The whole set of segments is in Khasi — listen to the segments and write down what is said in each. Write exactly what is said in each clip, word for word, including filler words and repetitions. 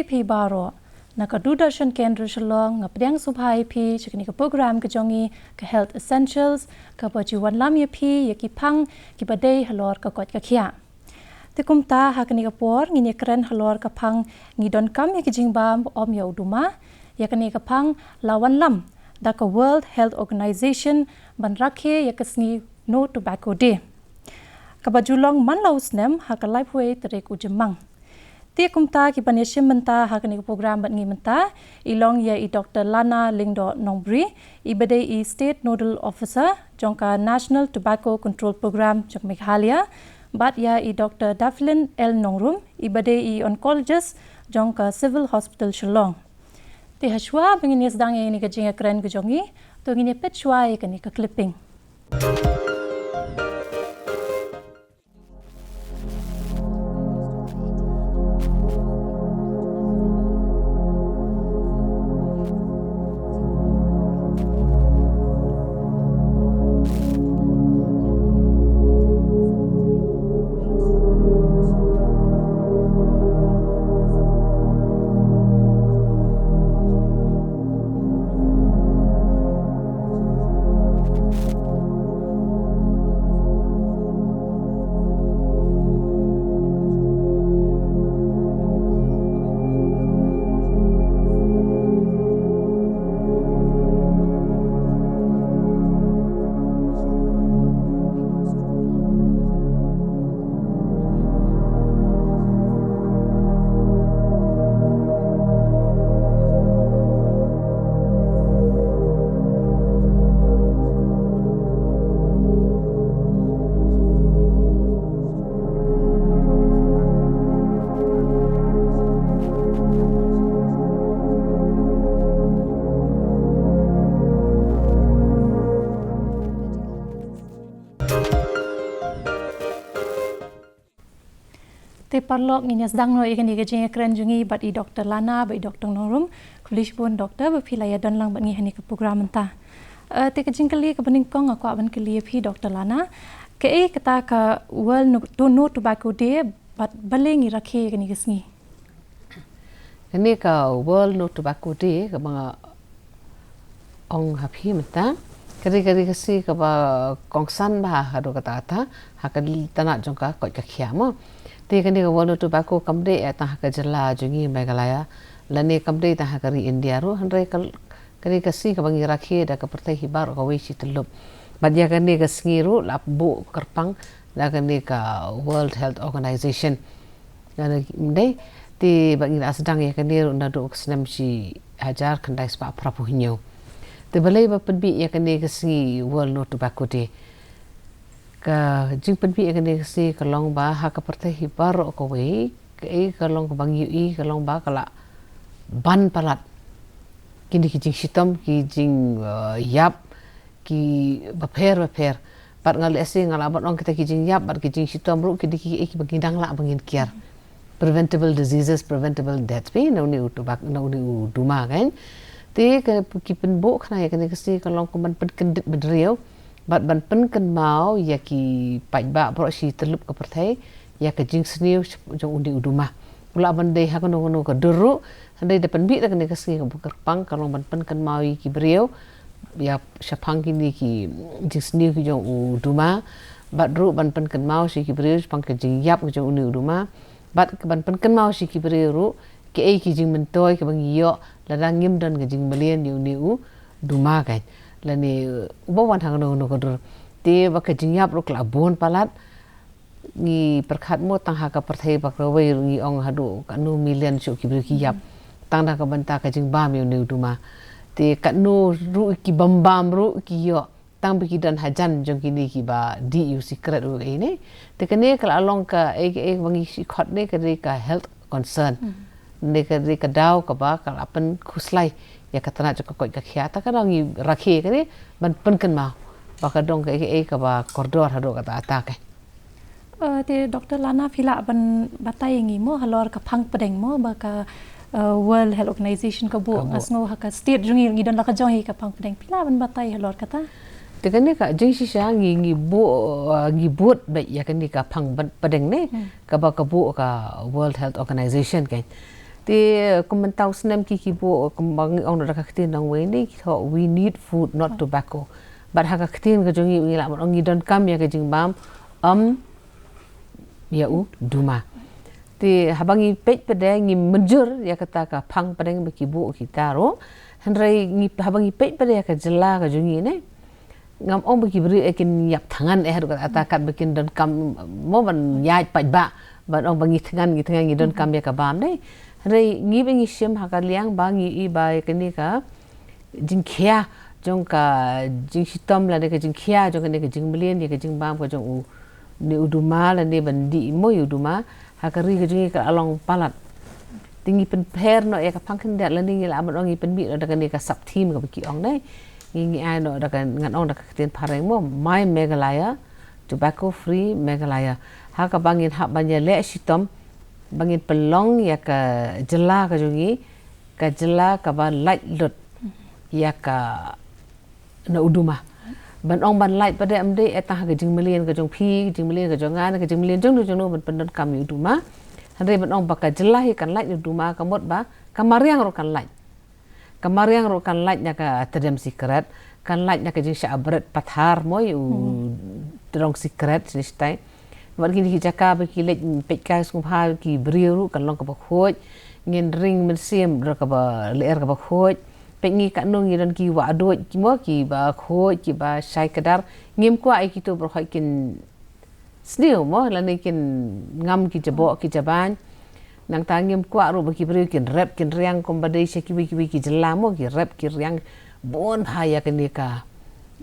Phi baroh, na ka Doordarshan Kendra Shillong, nga pdiang sngewbha ïa phi sha kane ka program ka jong ngi, ka Health Essentials, kaba ju wanlam ïa phi ïa ki phang kiba dei halor ka koit ka khiah. Te kumta ha kane ka por ngin ïa kren halor ka phang ngi donkam ïa ki jingbam ba ym ïa u duma, ïa kane ka phang la wanlam da ka World Health Organization ban rakhe ïa ka sngi No Tobacco Day, kaba ju long man la u snem ha ka laiphew wei tarik u Jymmang. Te kumta ki ban ïashim bynta ha kane ka program bad ngi mynta i long ïa i Doktor Lana Lyngdoh Nongbri, iba dei i State Nodal Officer jong ka National Tobacco Control Program jong Meghalaya, bad ïa i Doktor Daphilin L Nongrum, iba dei i Oncologist jong ka Civil Hospital Shillong. Te hashwa ba ngin ïa sdang ïa kane ka jingïakren ka jong ngi, to ngin ïa peit shwa ïa kane ka clipping. Te paralok, ngin ïa sdang noh ïa kane ka jingïakren jong ngi bad i Doktor Lana bad i Doktor Nongrum. Khublei shibun Doktor ba phi la ïa don lang bad ngi ha kane ka program mynta. Eh, te ka jingkylli kaba nyngkong nga kwah ban kylli ïa phi Doktor Lana, kaei kata ka World No, To-, No Tobacco Day bad balei ngi rakhe ïa kane ka sngi? Kane ka World No Tobacco Day kaba nga ong ha phi mynta, ka dei, ka dei ka sngi kaba kongsan bha haduh katta katta ha ka tnat jong ka koit ka khiah mo. Te kane ka World No Tobacco kam dei tang ha ka jylla jong ngi Meghalaya, lane kam dei tang ha ka ri India ruh, hynrei ka, ka dei ka sngi kaba ngi rakhe da ka pyrthei hi baroh kawei shi tyllup. Bad ïa kane ka sngi ruh la buh kyrpang da kane ka World Health Organization. Nga dei, te ba ngi la sdang ïa kane ruh naduh ka snem shi hajar khyndai spah phra phew hynñiew. Te balei ba pynmih ïa kane ka sngi World No Tobacco Day? Ka jingpynmih ïa kane ka sngi ka long ba ha ka pyrthei hi baroh kawei, kaei ka long kaba ngi ïohi ka long ba ka la ban palat kine ki jingshitom, ki jing, eh, ïap, ki bapher bapher. Bad nga lehse nga lah ban ong kita ki jingïap bad ki jingshitom ruh ki dei kiei kiba ngi dang lah ba ngin kiar. Preventable diseases, preventable death, phi, na une u tobak, na une u duma, kan. Te ka, ki pynbuh khana ïa kane ka sngi ka long kum ban pynkyndit bynriew bad ban pynkynmaw ïa ki paidbah baroh shi tyllup ka pyrthei ïa ka jingsniew jong une u duma. U lah ban dei ha kano kano ka dur ruh, hynrei da pynmih da kane ka sngi kaba kyrpang ka long ban pynkynmaw ïa ki briew, ïa shaphang kine ki jingsniew ki jong u duma, bad ruh ban pynkynmaw sha ki briew shaphang ka jingïap ki jong une u duma, bad ban pynkynmaw sha ki briew ruh kaei ki jingmyntoi kiba ngi ïoh lada ngim don ka jingmlien ïa une u duma, kan. Lane uba wan ha kano kano ka dur. Te ba ka jingïap ruh ka la bun palat, ngi pyrkhat mo tang ha ka pyrthei ba kawei ruh ngi ong haduh katno million shuh ki briew ki ïap tang da ka bynta ka jingbam ïa une u duma. Te katno ruh ki bym bam ruh ki ïoh tang ba ki don hajan jong kine kiba dih ïa u sikret u ei ne. Te kane ka la long kaei kaei ba ngi shu khot ne ka dei ka health concern. Ne ka dei ka daw kaba ka la pynkhuslai ïa ka tnat jong ka koit ka khiah, ta ka daw ngi rakhe kane ban pynkynmaw ba ka don kaei kaei kaba kordor haduh katta katta, kan. Eh, te Doktor Lana, phi lah ban batai ïa ngi mo halor ka phang pdeng mo ba ka, eh, World Health Organization ka buh? Ka buh. Nga sngew ha ka state jong ngi ngi don la ka jong hi ka phang pdeng. Phi lah ban batai halor kata? Te kane ka jingshisha ngi, ngi buh, eh, ngi bud beit ïa kane ka phang pd-, pdeng ne. Hmm. Kaba ka buh ka World Health Organization, kan. Te kum mynta u snem ki ki buh, kum ba ngi ong da ka ktien nongwei ne, ki thoh, "We need food, not tobacco." Bad ha ka ktien ka jong ngi, ngi lah ban ong ngi donkam ïa ka jingbam, ym ïa u duma. Te haba ngi peit pat de, ngi mynjur ïa kata ka phang pdeng ba ki buh kita ruh. Hynrei ngi, haba ngi peit pat de ïa ka jylla ka jong ngi ne, ngam ong ba ki briew eh kin ïap thngan eh ruh, kata kat ba kin donkam mo ban ïaid paidbah, ban ong ba ngi thngan, ngi thngan, ngi donkam ïa ka bam ne. Hynrei ngi ba ngi shim ha ka liang ba ngi i ba ïa kane ka jingkhia jong ka jingshitom lane ka jingkhia jong kane ka jingmlien ïa ka jingbam ka jong u ne u duma lane ban dih mo ïa u duma ha ka ri ka jong ngi ka la long palat. Te ngi pynpher noh ïa ka phang khyndiat lane ngi lah ban ong ngi pynmih noh da kane ka sub theme kaba ki ong ne. Ngi, ngi ai noh da ka, ngan ong da ka ktien phareng mo, My Meghalaya, Tobacco Free Meghalaya. Ha kaba ngin hap ban ïaleh shitom ba ngin pynlong ïa ka jylla ka jong ngi ka jylla kaba lait lut ïa ka na u duma. Ban ong ban lait pat de, ym dei eh tang ha ka jingmlien ka jong phi, jingmlien ka jong nga, ka jingmlien jong no jong no ban pyndonkam ïa u duma. Hynrei ban ong ba ka jylla hi kan lait na u duma, ka mut ba ka mariang ruh kan lait. Ka mariang ruh kan lait na ka tdem sikret, kan lait na ka jingshah bret pathar mo ïa u tdong sikret shane shatai. Wat kine ki jaka ba ki leit peitkai sngewbha ki briew ruh kan long kaba khuid. Ngin ring mynsiem ruh kaba lyer kaba khuid. Peit ngi katno ngi don ki wahduid ki mo kiba khuid kiba shai kdar. Ngim kwah ïa kito baroh kin sniew mo lane kin ngam ki jaboh ki jaban. Nangta ngim kwah ruh ba ki briew kin rep kin riang kumba dei sha kiwei kiwei ki jylla mo, ki rep ki riang bun bha ïa kane ka,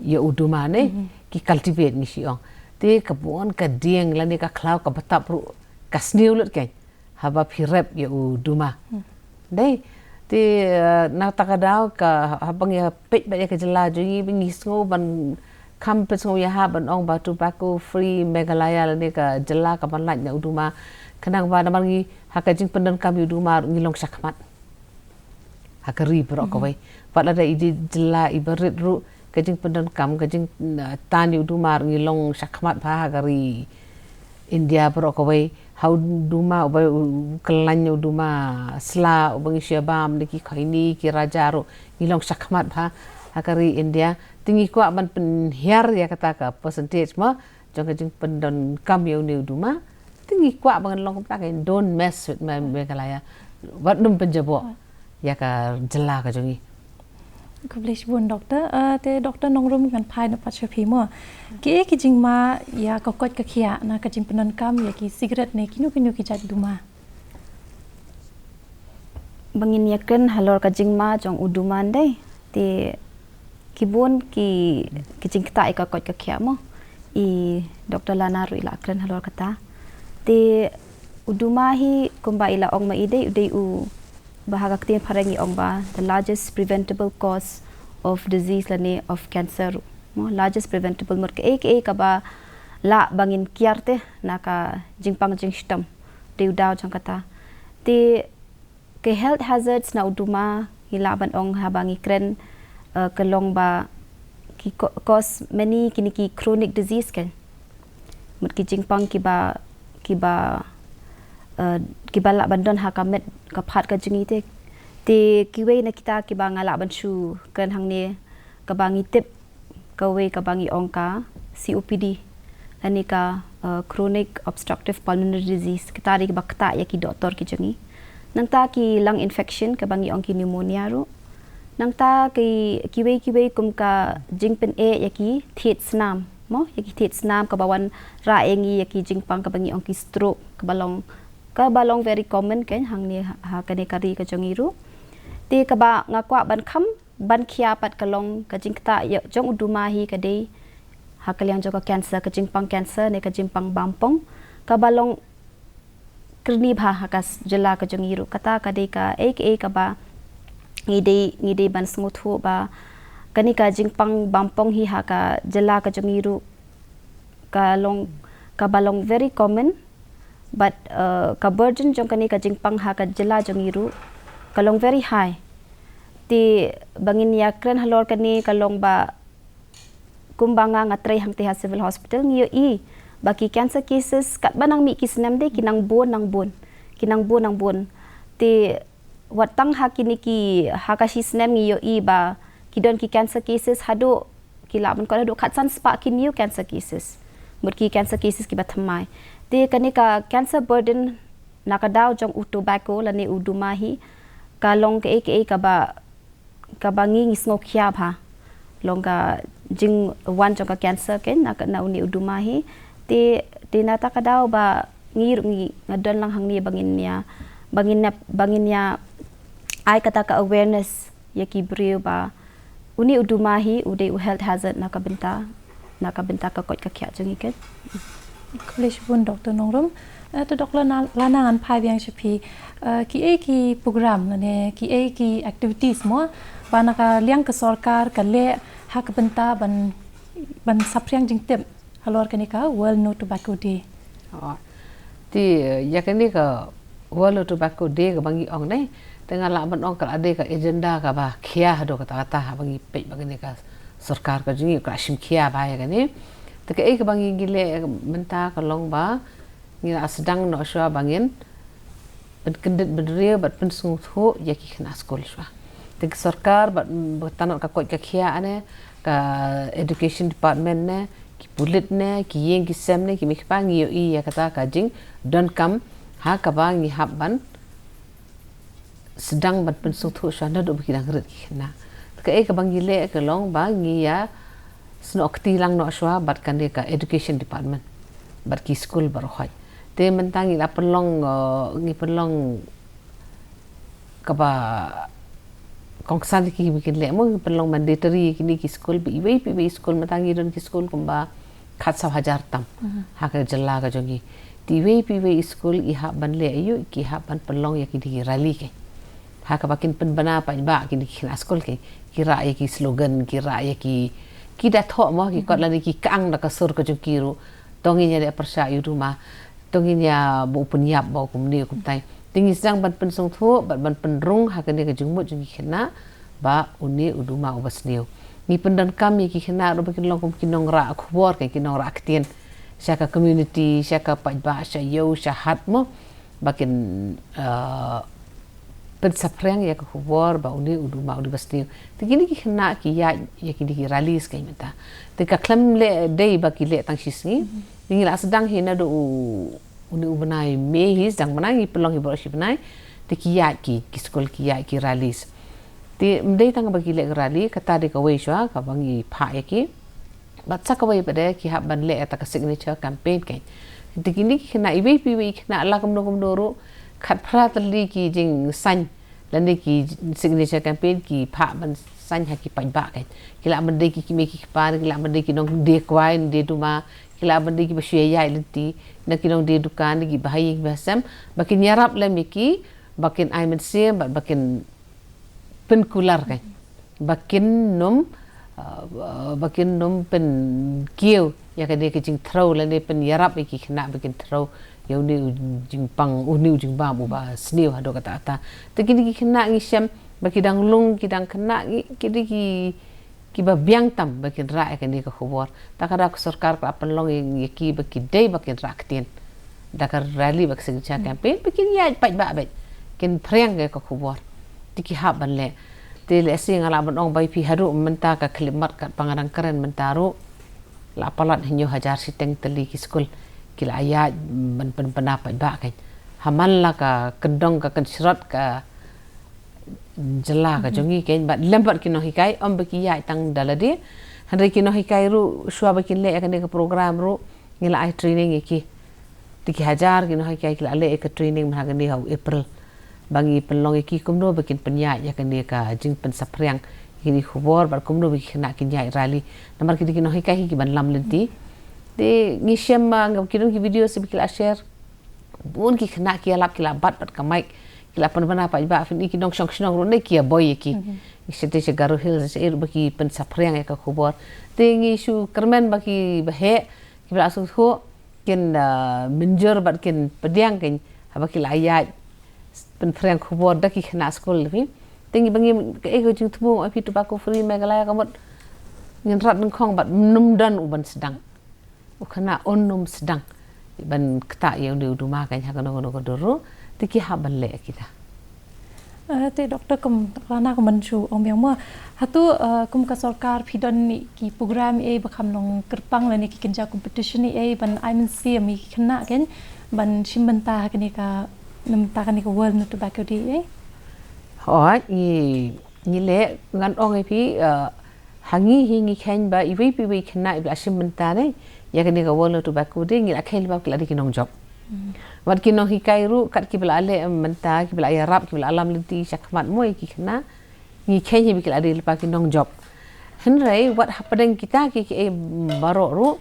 ïa u duma ne, ki cultivate ngi shu ong. Te ka bun ka dieng lane ka khlaw ka btap ruh ka sniew lut kein haba phi rep ïa u duma. Dei. Te, eh, na kata ka daw ka haba ngi peit beit ïa ka jylla jong ngi ba ngi sngew ban kham pynsngew ïa ha ban ong ba tobacco free Meghalaya lane ka jylla kaban lait na u duma. Khnang ba namar ngi ha ka jingpyndonkam ïa u duma ruh ngi long shakhmat ha ka ri baroh kawei. Wat lada i dei jylla iba rit ruh ka jingpyndonkam, ka jing, eh, tan ïa u duma ruh ngi long shakhmat bha ha ka ri India baroh kawei. Ha u duma uba u khlaiñ, u duma sla uba ngi shu bam da ki khoini ki raja ruh ngi long shakhmat bha ha ka ri India. Te ngi kwah ban pynhiar ïa kata ka percentage mo jong ka jingpyndonkam ïa une u duma. Te ngi kwah ban long kumta, ka don't mess with my Meghalaya. Wat nym pynjaboh ïa ka jylla ka jong ngi. Khublei shibun Doctor. Eh, te Doctor Nongrum, ngan phai na pat sha phi mo. Kiei ki jingma ïa ka koit ka khiah na ka jingpyndonkam ïa ki cigarette ne kino kino ki jait duma? Ba ngin ïakren halor ka jingma jong u duma ndei. Te ki bun ki, ki jingktah ïa ka koit ka khiah mo. I Doctor Lana ruh i la kren halor kata. Te u duma hi kumba i la ong ma i dei, u dei u ba ha ka ktien phareng i ong ba the largest preventable cause of disease lane of cancer ruh. Mo, largest preventable, mut kaei kaei kaba lah ba ngin kiar te na ka jingpang jingshitom. Dei u daw jong kata. Te ki health hazards na u duma ngi lah ban ong haba ngi kren, eh, ka long ba ki co-, cause many kine ki chronic disease kan. Mut ki jingpang kiba, kiba, eh, kiba lah ban don ha ka met ka phad ka jong ngi te. Te kiwei na kita kiba nga lah ban shu kren hangne kaba ngi tip kawei kaba ngi ong ka C O P D lane ka, eh, chronic obstructive pulmonary disease. Kata dei kaba ktah ïa ki doktor ki jong ngi. Nangta ki lung infection kaba ngi ong ki pneumonia ruh. Nangta ki, kiwei kiwei kum ka jingpyneh ïa ki thied snam. Mo, ïa ki thied snam kaba wanrah ïa ngi ïa ki jingpang kaba ngi ong ki stroke, kaba long, kaba long very common kan hangne ha, ha kane ka ri ka jong ngi ruh. Te kaba nga kwah ban kham ban khia pat ka long ka jingktah ïa jong u duma hi ka dei ha ka liang jong ka cancer, ka jingpang cancer ne ka jingpang bampong kaba long kyrni bha ha ka s-, jylla ka jong ngi ruh. Kata ka dei kaei kaei kaba ngi dei, ngi dei ban sngewthuh ba kane ka jingpang bampong hi ha ka jylla ka jong ngi ruh ka long, kaba long very common, but, eh, ka burden jong kane ka jingpang ha ka jylla jong ngi ruh ka long very high. Te ba ngin ïakren halor kane ka long ba kumba nga, nga trei hangtei ha Civil Hospital, ngi ïohi ba ki cancer cases katba nang mih ki snem de ki nang bun nang bun, ki nang bun nang bun. Te Wat tang ha kine ki, ha ka shi snem ngi ïohi ba ki don ki cancer cases haduh, ki lah ban kot haduh khatsan spah ki new cancer cases. Mut ki cancer cases kiba thymmai. Te kane ka cancer burden na ka daw jong u tobacco lane u duma hi ka long kaei kaei kaba, kaba ngi ngi sngewkhia bha. Long ka jingwan jong ka cancer kein na ka, na une u duma hi. Te, te na ta ka daw ba ngi ruh ngi nga don lang hangne ba ngin ïa, ba ngin ïa, ba ngin ïa ai kata ka awareness ïa ki briew ba une u duma hi u dei u health hazard na ka bynta, na ka bynta ka koit ka khiah jong ngi kein. Khublei shibun Doctor Nongrum. Eh, to Doctor Lana, Lana ngan phai biang sha phi. Eh, kiei ki program lane kiei ki activities mo ba na ka liang ka sorkar ka leh ha ka bynta ban, ban saphriang jingtip halor kane ka World No Tobacco Day. Oh. Te, eh, ïa kane ka World No Tobacco Day kaba ngi ong ne, te nga lah ban ong ka la dei ka agenda kaba khia haduh katta katta haba ngi peit ba kane ka sorkar ka jong ngi ka la shim khia bha ïa kane. Te kaei kaba ngi ngi leh mynta ka long ba ngi la sdang noh shuwa ba ngin pynkyndit bynriew bad pynsngewthuh ïa ki khynnah skul shuwa. Te ka sorkar bad, mm, ba tang ka koit ka khiah ne, ka education department ne, ki pulit ne, ki ïing ki sem ne, ki mei ki pa, ngi ïohi ïa kata ka jingdonkam ha kaba ngi hap ban sdang ban pynsngewthuh shuwa naduh ba ki dang rit ki khynnah. Te kaei kaba ngi leh ka long ba ngi ïa snoh kti lang noh shuwa bad kane ka education department bad ki skul baroh. Te mynta ngi la pynlong, eh, ngi pynlong kaba kongsan ki ba kin leh mo, ngi pynlong mandatory kine ki skul ba iwei pa iwei skul, mynta ngi don ki skul kumba khatsaw hajar tam ha ka jylla ka jong ngi. Te iwei pa iwei skul i hap ban leh aïu, ki hap ban pynlong ïa kine ki rally kein. Ha kaba kin pynbna paidbah kine ki khynnah skul kein, ki rah ïa ki slogan, ki rah ïa ki, ki da thoh mo, ki kot lane ki kang da ka sur ka jong ki ruh. To ngin ïaleh pyrshah ïa u duma, to ngin ïa ba u pynïap ba u kumne u kumtai. Te ngi sdang ban pynsngewthuh bad ban pynrung ha kane ka jingmut jong ki khynnah ba une u duma uba sniew. Ngi pyndonkam ïa ki khynnah ruh ba kin long kum ki nongrah khubor kein, ki nongrah ktien sha ka community, sha ka paidbah, sha ïew sha hat mo, ba kin, eh, pynsaphriang ïa ka khubor ba une u duma u dei ba sniew. Te kine ki khynnah ki ïaid ïa kine ki rally skai mynta. Te ka khlem leh dei ba ki leh tang shi sngi. Te ngi la sdang hi naduh u, une u bnai May hi sdang bnai ngi pynlong hi baroh shi bnai. Te ki ïaid ki, ki skul ki ïaid ki rallies. Te ym dei tang ba ki leh rally, kata dei kawei shuwa kaba ngi phah ïa ki. Bad sa kawei pat de ki hap ban leh ïa ta ka signature campaign kein. Te kine ki khynnah iwei pa iwei khynnah la kumno kumno ruh khatphra tylli ki jingsain lane ki signature campaign ki phah ban sain ha ki paidbah kein. Ki lah ban dei ki kmie ki kpa, ki lah ban dei ki nongdie kwai nongdie duma, ki lah ban dei kiba shu ïaid lynti, na ki nongdie dukan, kiba ha ïing kiba ha sem, ba kin ïarap lem ïa ki ba kin ai mynsiem bad ba kin pynkular kein. Ba kin nym, uh, ba kin nym pynkiew ïa kane ka jingthrew lane pynïarap ïa ki khynnah ba kin threw ïa une u jingpang, une u jingbam uba sniew haduh katta katta. Te kine ki khynnah ngi shem ba ki dang lung, ki dang khynnah, ngi, ki dei ki, kiba biang tam ba kin rah ïa kane ka khubor. Ta ka daw ka sorkar ka la pynlong ïa, ïa ki ba ki dei ba kin rah ktien da ka rally bad ka signature campaign, ba kin ïaid paidbah bad kin phriang ïa ka khubor. Te ki hap ban leh. Te lehse nga lah ban ong ba ïa phi haduh mynta ka khyllipmat katba nga dang kren mynta ruh la palat hynñiew hajar shiteng tylli ki skul ki la ïaid ban pynbna paidbah kein. Ha man la ka kyndong ka kynshrot ka jylla ka jong ngi kein, bad lem bad ki nonghikai, ym ba ki ïaid tang da lade. Hynrei ki nonghikai ruh shuwa ba kin leh ïa kane ka program ruh ngi la ai training ïa ki. Te ki hajar ki nonghikai ki la leh ïa ka training mynta ha kane ha u April. Ba ngi pynlong ïa ki kumno ba kin pynïaid ïa kane ka jingpynsaphriang ïa kine ki khubor bad kumno ba ki khynnah kin ïaid rally. Namar ki dei ki nonghikai hi kiban lam lynti. Te ngi shem ma nga ki don ki video se ba ki la share. Bun ki khynnah ki ïalap, ki la bat bad ka mic, ki la pynbna paidbah, phin i ki nongshong shnong ruh ne ki ïa boi ïa ki. Ngi shet te sha Garo Hills sha ei ruh ba ki pynsaphriang ïa ka khubor. Te ngi shu kyrmen ba kiba heh, kiba la sngewthuh kin, ah, mynjur bad kin pdiang kein haba ki la ïaid pynphriang khubor da ki khynnah skul phi. Te ngi ba ngi kaei ka jingthmu, ïa phi, tobacco free Meghalaya ka mut ngin rat nyngkong bad ym don u ban sdang. U khynnah un ym sdang ban ktah ïa une u duma kein ha kano kano ka dur ruh, te ki hap ban leh kita. Eh, te doctor, kum lana kum ban shu ong biang mo. Hato, eh, kum ka sorkar phi don ne ki program ei ba kham long kyrpang lane ki kynja competition ei ban ai mynsiem ïa ki khynnah kein ban shim bynta ha kane ka, na bynta kane ka World No Tobacco Day ei? Hooid, ngi, ngi leh, ngan ong ïa phi, eh, ha ngi hi ngi kheiñ ba iwei pa iwei i khynnah iba la shim bynta ne ïa kane ka World No Tobacco Day, ngi la kheiñ lypa ba ki la dei ki nongjop. Wat ki nonghikai ruh, kat kiba la leh mynta, kiba la ïarap, kiba la lam lynti shakhmat mo ïa ki khynnah, ngi kheiñ hi ba ki la dei lypa ki nongjop. Hynrei wat hapdeng kita ki, ki ei baroh ruh,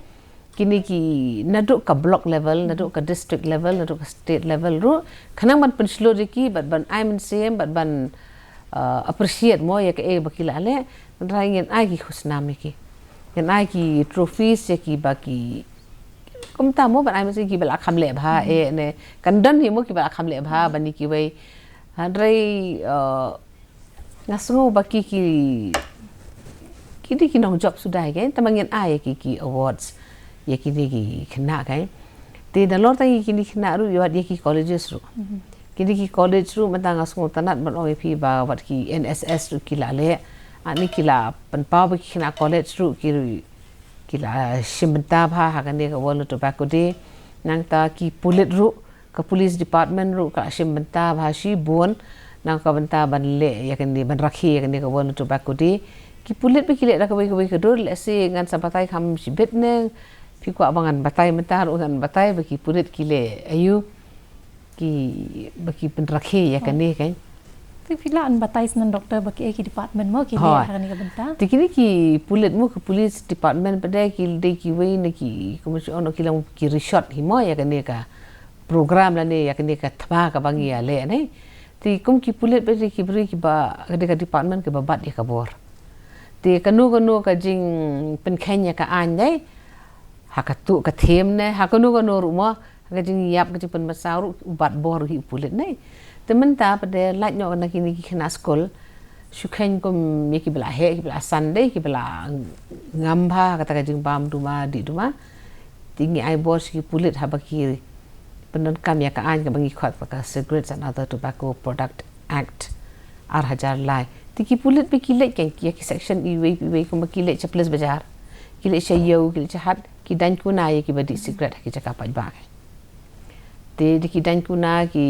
kine ki, naduh ka block level, naduh ka district level, naduh ka state level ruh, khnang ban pynshlur ïa ki bad ban ai mynsiem bad ban, uh, appreciate mo ïa kaei ba ki la leh, ngan ai ki khusnam ïa ki, ngan ai ki trophies ïa ki ba ki, kumta mo, ban ai mynsiem ïa ki ba la kham leh bha, eh, ne kan don hi mo ki ba la kham leh bha ban ïa kiwei. Hynrei, uh, nga sngew ba ki, ki, ki dei ki nongjop suda kein, tangba ngin ai ïa ki, ki awards ïa kine ki khynnah kein. Te nalor tang ïa kine ki khynnah ruh, ïa wat ïa ki colleges ruh. Kine ki college ruh mynta nga sngew tynnat ban ong ïa phi ba wat ki N S S ruh ki la leh. Ani ki la pynpaw ba ki khynnah college ruh ki ruh ki la shim bynta bha ha kane ka World No Tobacco Day. Nangta ki pulit ruh, ka police department ruh ka la shim bynta bha shibun. Nang ka bynta ban leh ïa kane, ban rakhe ïa kane ka World No Tobacco Day. Ki pulit ba ki leh da kawei kawei ka dur, lehse ngan sa batai kham shibit ne, phi kwah ba ngan batai mynta ruh ngan batai ba ki pulit ki leh aïu, ki, ba ki pynrakhe ïa kane kein. Te phi lah ban batai shen, doctor, ba ki ei ki department mo ki leh ha kane ka bynta? Te kine ki pulit mo, ki police department pat de ki dei kiwei na ki, kumno shu ong, ki long ki rishot hi mo ïa kane ka program lane ïa kane ka thma kaba ngi ïaleh ne. Te kum ki pulit pat de ki briew kiba, ka dei ka department kaba bat ïa ka bor. Te kano kano ka jingpynkheiñ ïa ka aiñ ne, ha katu ka theme ne, ha kano kano ruh mo, ha ka jingïap, ka jingpynbsa ruh, u bat bor ruh hi u pulit ne. Te mynta pat de lait noh na kine ki khynnah skul, shu kheiñ kum ïa kiba la heh, kiba la san de, kiba la ngam bha ha kata ka jingbam duma, dih duma. Te ngi ai bor sha ki pulit haba ki pyndonkam ïa ka aiñ kaba ngi khot ba ka Cigarettes and Other Tobacco Product Act ar hajar lai. Te ki pulit ba ki leit kein ïa ki section iwei iwei, kumba ki leit sha police bazaar, ki leit sha ïew, ki leit sha hat, ki daiñ kuna ïa kiba dih cigarette ha ki jaka paidbah. Te da ki daiñ kuna ki,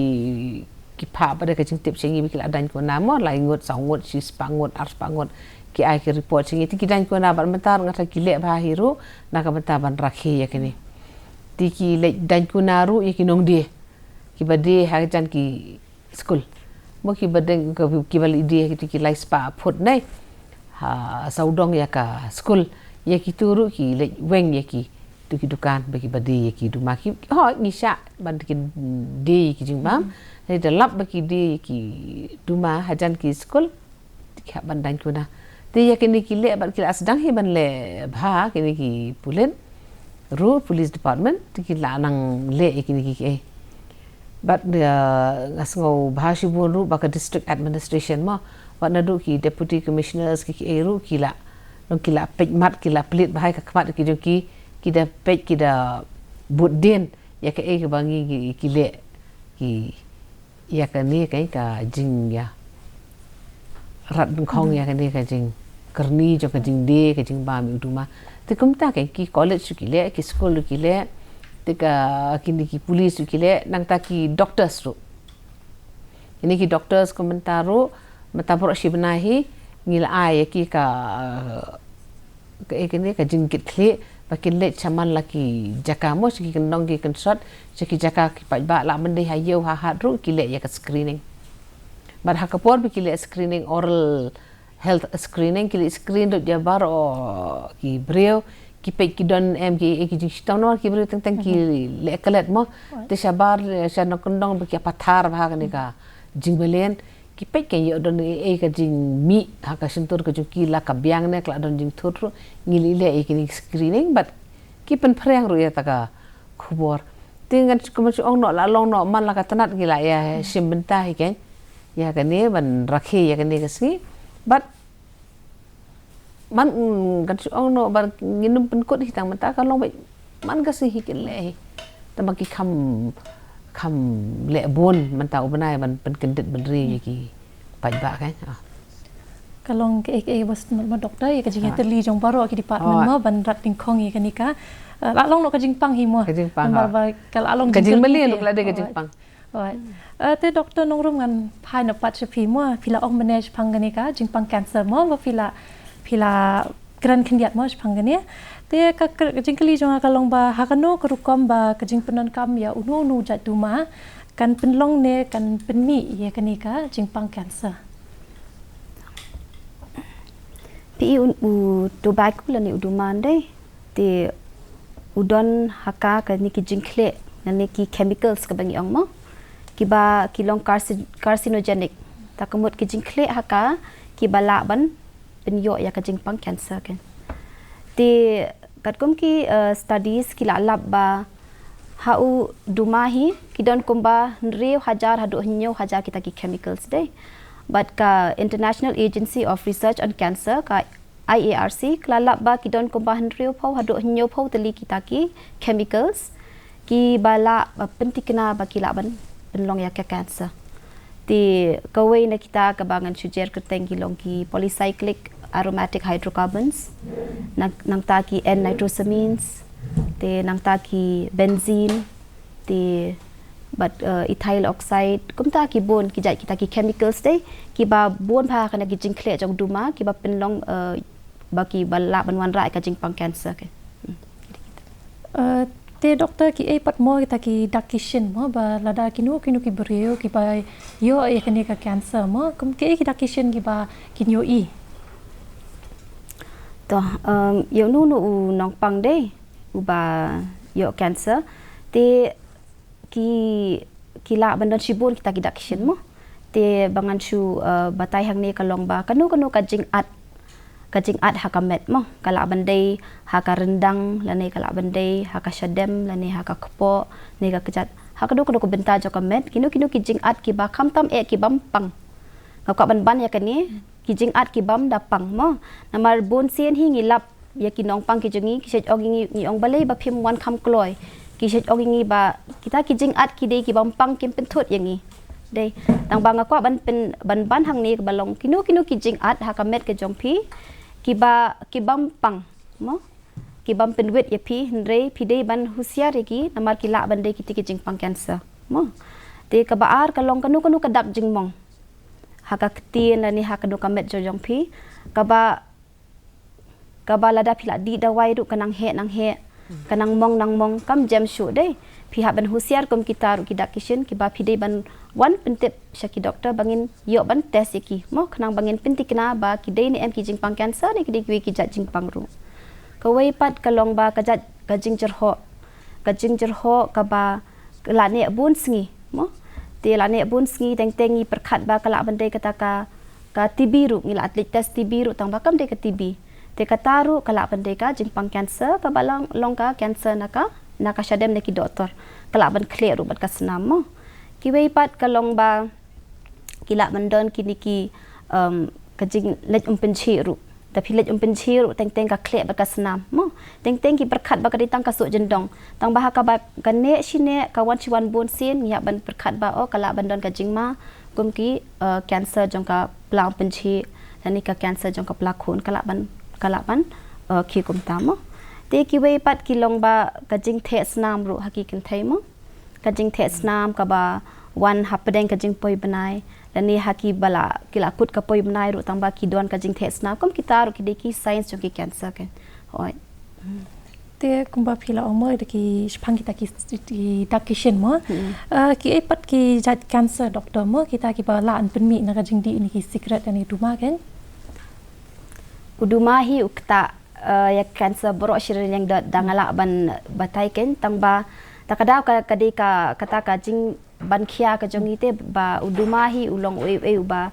ki phah pat de ka jingtip sha ngi ba ki la daiñ kuna mo, lai ngut, saw ngut, shispah ngut, arspah ngut, ki ai ki report sha ngi. Te ki daiñ kuna bad mynta ruh nga tharai ki leh bha hi ruh na ka bynta ban rakhe ïa kine. Te ki leit daiñ kuna ruh ïa ki nongdie kiba die hajan ki skul. Mo kiba dang, kiba leit die ha kitu ki lai spah phut ne, ha sawdong ïa ka skul. Ïa kitu ruh ki leit weng ïa kitu ki dukan ba kiba die ïa ki duma ki. Hooid, ngi shah ban ki die ïa ki jingbam. Hynrei da lap ba ki die ïa ki duma hajan ki skul, ki hap ban daiñ kuna. Te ïa kine ki leh bad ki la sdang hi ban leh bha kine ki pulit ruh, police department, te ki la nang leh ïa kine ki, eh. Bad, eh, nga sngew bha shibun ruh ba ka district administration mo, wat naduh ki deputy commissioners ki, ki, eh, ruh ki la, long ki la peit mat, ki la plie bha ïa ka khmat ki jong ki, ki da peit, ki da bud dien ïa kaei kaba ngi ki, ki leh, ki ïa kane ka, ka jingïarat nyngkong ïa kane ka jingkyrni jong ka jingdie, ka jingbam ïa u duma. Te kumta kein ki college ruh ki leh, ki skul ruh ki leh, te ka kine ki police ruh ki leh, nangta ki doctors ruh. Kine ki doctors kum mynta ruh, mynta baroh shi bnai hi ngi la ai ïa ki ka, ka, eh, kane ka jingkitkhlieh ba kin leit sha man la ki jaka mo, sha ki kyndong ki kynsot, sha ki jaka ki paidbah, la mynta ha ïew ha hat ruh ki leh ïa ka screening. Bad ha ka por ba ki leh screening, oral health screening, ki leit screen ruh ïa baroh ki briew, ki peit ki don em ki, eh, ki jingshitom, namar ki briew teng teng ki leh klet mo. Te shabar, eh, sha na kyndong ba ki pathar bha kane ka jingmlien. Ki peit kein ïoh don ei ei ka jingmih ha ka shyntur ka jong ki, la ka biang ne ka la don jingthut ruh, ngi leh ïa kine screening bad ki pynphriang ruh ïa kata ka khubor. Te ngan shu, kumba shu ong noh, la long noh man la ka tnat ngi la ïa shim bynta hi kein ïa kane ban rakhe ïa kane ka sngi. Bad man, mm, ngan shu ong noh ba ngin ym pynkut hi tang mynta, ka long beit man ka sngi hi kin leh hi. Tangba ki kham, kham leh bun mynta u bnai ban pynkyndit bynriew ïa ki paidbah kan. Ah. Ka long kaei kaei ba sngewtynnat mo doctor ïa ka jingïatylli jong baroh ki department mo ban rat dyngkhong ïa kane ka, eh, la long noh ka jingpang hi mo. Ka jingpang, namar ba ka la long ka jingmylli jingkylli ruh ka la dei ka jingpang. Alright. Eh, te doctor Nongrum, ngan phai na pat sha phi mo, phi la ong mynne shaphang kane ka jingpang cancer mo, ba phi la, phi la kren khyndiat mo shaphang kane. Te ka, ka jingkylli jong nga ka long ba ha kano ka rukom ba ka jingpyndonkam ïa uno uno u jait duma kan pynlong ne kan pynmih ïa kane ka jingpang cancer. Phi i u, u tobacco lane u duma, dei, te u don ha ka kine ki jingkhleh lane ki chemicals kaba ngi ong mo, kiba ki long carci-, carcinogenic. Ta ka mut ki jingkhleh ha ka kiba lah ban pynïoh ïa ka jingpang cancer kan. Te katkum ki, eh, studies ki la lap ba ha u duma hi ki don kumba hynriew hajar haduh hynñiew hajar kita ki chemicals, dei. Bad ka International Agency of Research on Cancer, ka I A R C, ka la lap ba ki don kumba hynriewphew haduh hynñiewphew tylli kita ki chemicals kiba lah ban pynthikna ba ki lah ban pynlong ïa ka cancer. Te kawei na kita kaba ngan shu jer kyrteng ki long ki polycyclic aromatic hydrocarbons, nang, nangta ki N nitrosamines, te nangta ki benzene, te bad, eh, ethyl oxide, kumta ki bun ki jait kita ki chemicals, dei, kiba bun bha ha kane ki jingkhleh jong duma kiba pynlong, eh, ba kiba lah ban wanrah ïa ka jingpang cancer kan. Hmm. Eh, te doctor, kiei pat mo kita ki dak ki shin mo ba lada kino kino ki briew kiba ïoh ïa kane ka cancer mo, kum kiei ki dak ki shin kiba kin ïohi? To, em, ïa uno uno u nongpang, dei, uba ïoh cancer, te ki, ki lah ban don shibun kita ki dak ki shin mo. Te ba ngan shu, eh, batai hangne ka long ba kano kano ka jingat, ka jingat ha ka met mo, ka lah ban dei ha ka ryndang lane ka lah ban dei ha ka shadem lane ha ka kpoh ne ka kjat, ha kano kano ka bynta jong ka met, kino kino ki jingat kiba khamtam eh kibym pang. Nga kwah ban ban ïa kane, ki jingat kibym da pang mo. Namar bun sien hi ngi lap ïa ki nongpang ki jong ngi, ki shait ong ïa ngi, ngi ong balei ba phim wan kham kloi. Ki shait ong ïa ngi ba kita ki jingat ki dei kibym pang, kim pynthut ïa ngi. Dei, tang ba nga kwah ban pyn, ban ban hangne kaba long kino kino ki jingat ha ka met ka jong phi kiba, kibym pang mo, kibym pynwit ïa phi, hynrei phi dei ban husiar ïa ki namar ki lah ban dei kiti ki jingpang cancer mo. Te kaba ar ka long kano kano ka dak jingmong ha ka ktien lane ha kano ka met jong jong phi, kaba, kaba lada phi la dih dawai ruh ka nang heh nang heh, ka nang mong nang mong, kam jem shuh, dei. Phi hap ban husiar kum kita ruh ki dak ki shin kiba phi dei ban wan pyntip sha ki doktor ba ngin ïoh ban test ïa ki mo, khnang ba ngin pynthikna ba ki dei ne em ki jingpang cancer ne ki dei kiwei ki jait jingpang ruh. Kawei pat ka long ba ka jait ka jingjyrhoh, ka jingjyrhoh kaba la neh bun sngi mo. Te la neh bun sngi, teng teng ngi pyrkhat ba ka lah ban dei kata ka, ka T B ruh, ngi la leit test T B ruh tang ba kam dei ka T B. Te kata ruh ka lah ban dei ka jingpang cancer kaba long, long ka cancer na ka, na ka shadem na ki doktor. Ka lah ban khleh ruh bad ka snam mo. Kiwei pat ka long ba ki lah ban don kine ki, em, ka jingleit um pynjhieh ruh. Da phi leit um pynjhieh ruh teng teng ka khleh bad ka snam mo. Teng teng ki pyrkhat ba ka dei tang ka suh jyndong. Tang ba ha kaba ka neh shi neh, ka wan shi wan bun sien, ngi hap ban pyrkhat ba, oh, ka lah ban don ka jingma kum ki, eh, cancer jong ka pla um pynjhieh lane ka cancer jong ka pla khun, ka lah ban, ka lah ban, eh, khie kumta mo. Te kiwei pat ki long ba ka jingtheh snam ruh ha ki kynthei mo. Ka jingtheh snam kaba wan hapdeng ka jingpoi bnai lane ha kiba la, ki la kut ka poi bnai ruh tang ba ki don ka jingtheh snam, kum kita ruh ki dei ki signs jong ki cancer kan. Hooid. Te kumba phi la ong mo, da ki shaphang kita ki, ki dak ki shin mo. Eh, kiei pat ki jait cancer, doctor mo, kita kiba lah ban pynmih na ka jingdih ne ki sikret ne duma kan? U duma hi u ktah, eh, ïa cancer baroh shi rynïeng, da, da nga lah ban batai kan, tang ba ta ka daw ka, ka dei ka, kata ka jingban khia ka jong ngi te ba u duma hi u long uei uei uba,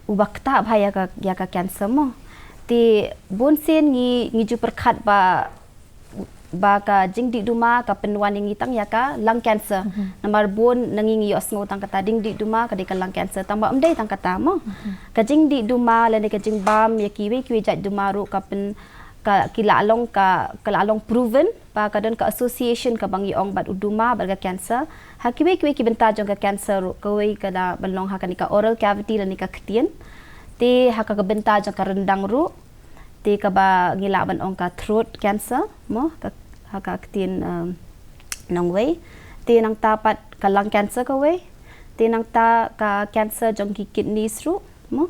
uba ktah bha ïa ka, ïa ka cancer mo. Te bun sien ngi, ngi ju pyrkhat ba, ba ka jingdih duma ka pynwan ïa ngi tang ïa ka lung cancer. Namar bun na ngi ngi ïohsngew tang kata jingdih duma ka dei ka lung cancer, tang ba ym dei tang kata mo. Ka jingdih duma lane ka jingbam ïa kiwei kiwei jait duma ruh ka pyn, ka ki la long ka ka la long proven ba ka don ka association kaba ngi ong bad u duma bad ka cancer. Ha kiwei kiwei ki bynta jong ka cancer ruh, kawei ka da ban long ha kane ka oral cavity lane ka ktien. Te ha ka bynta jong ka ryndang ruh, te kaba ngi lah ban ong ka throat cancer mo, ka ha ka ktien, um, nongwei. Te nangta pat ka lung cancer kawei. Te nangta ka cancer jong ki kidneys ruh mo.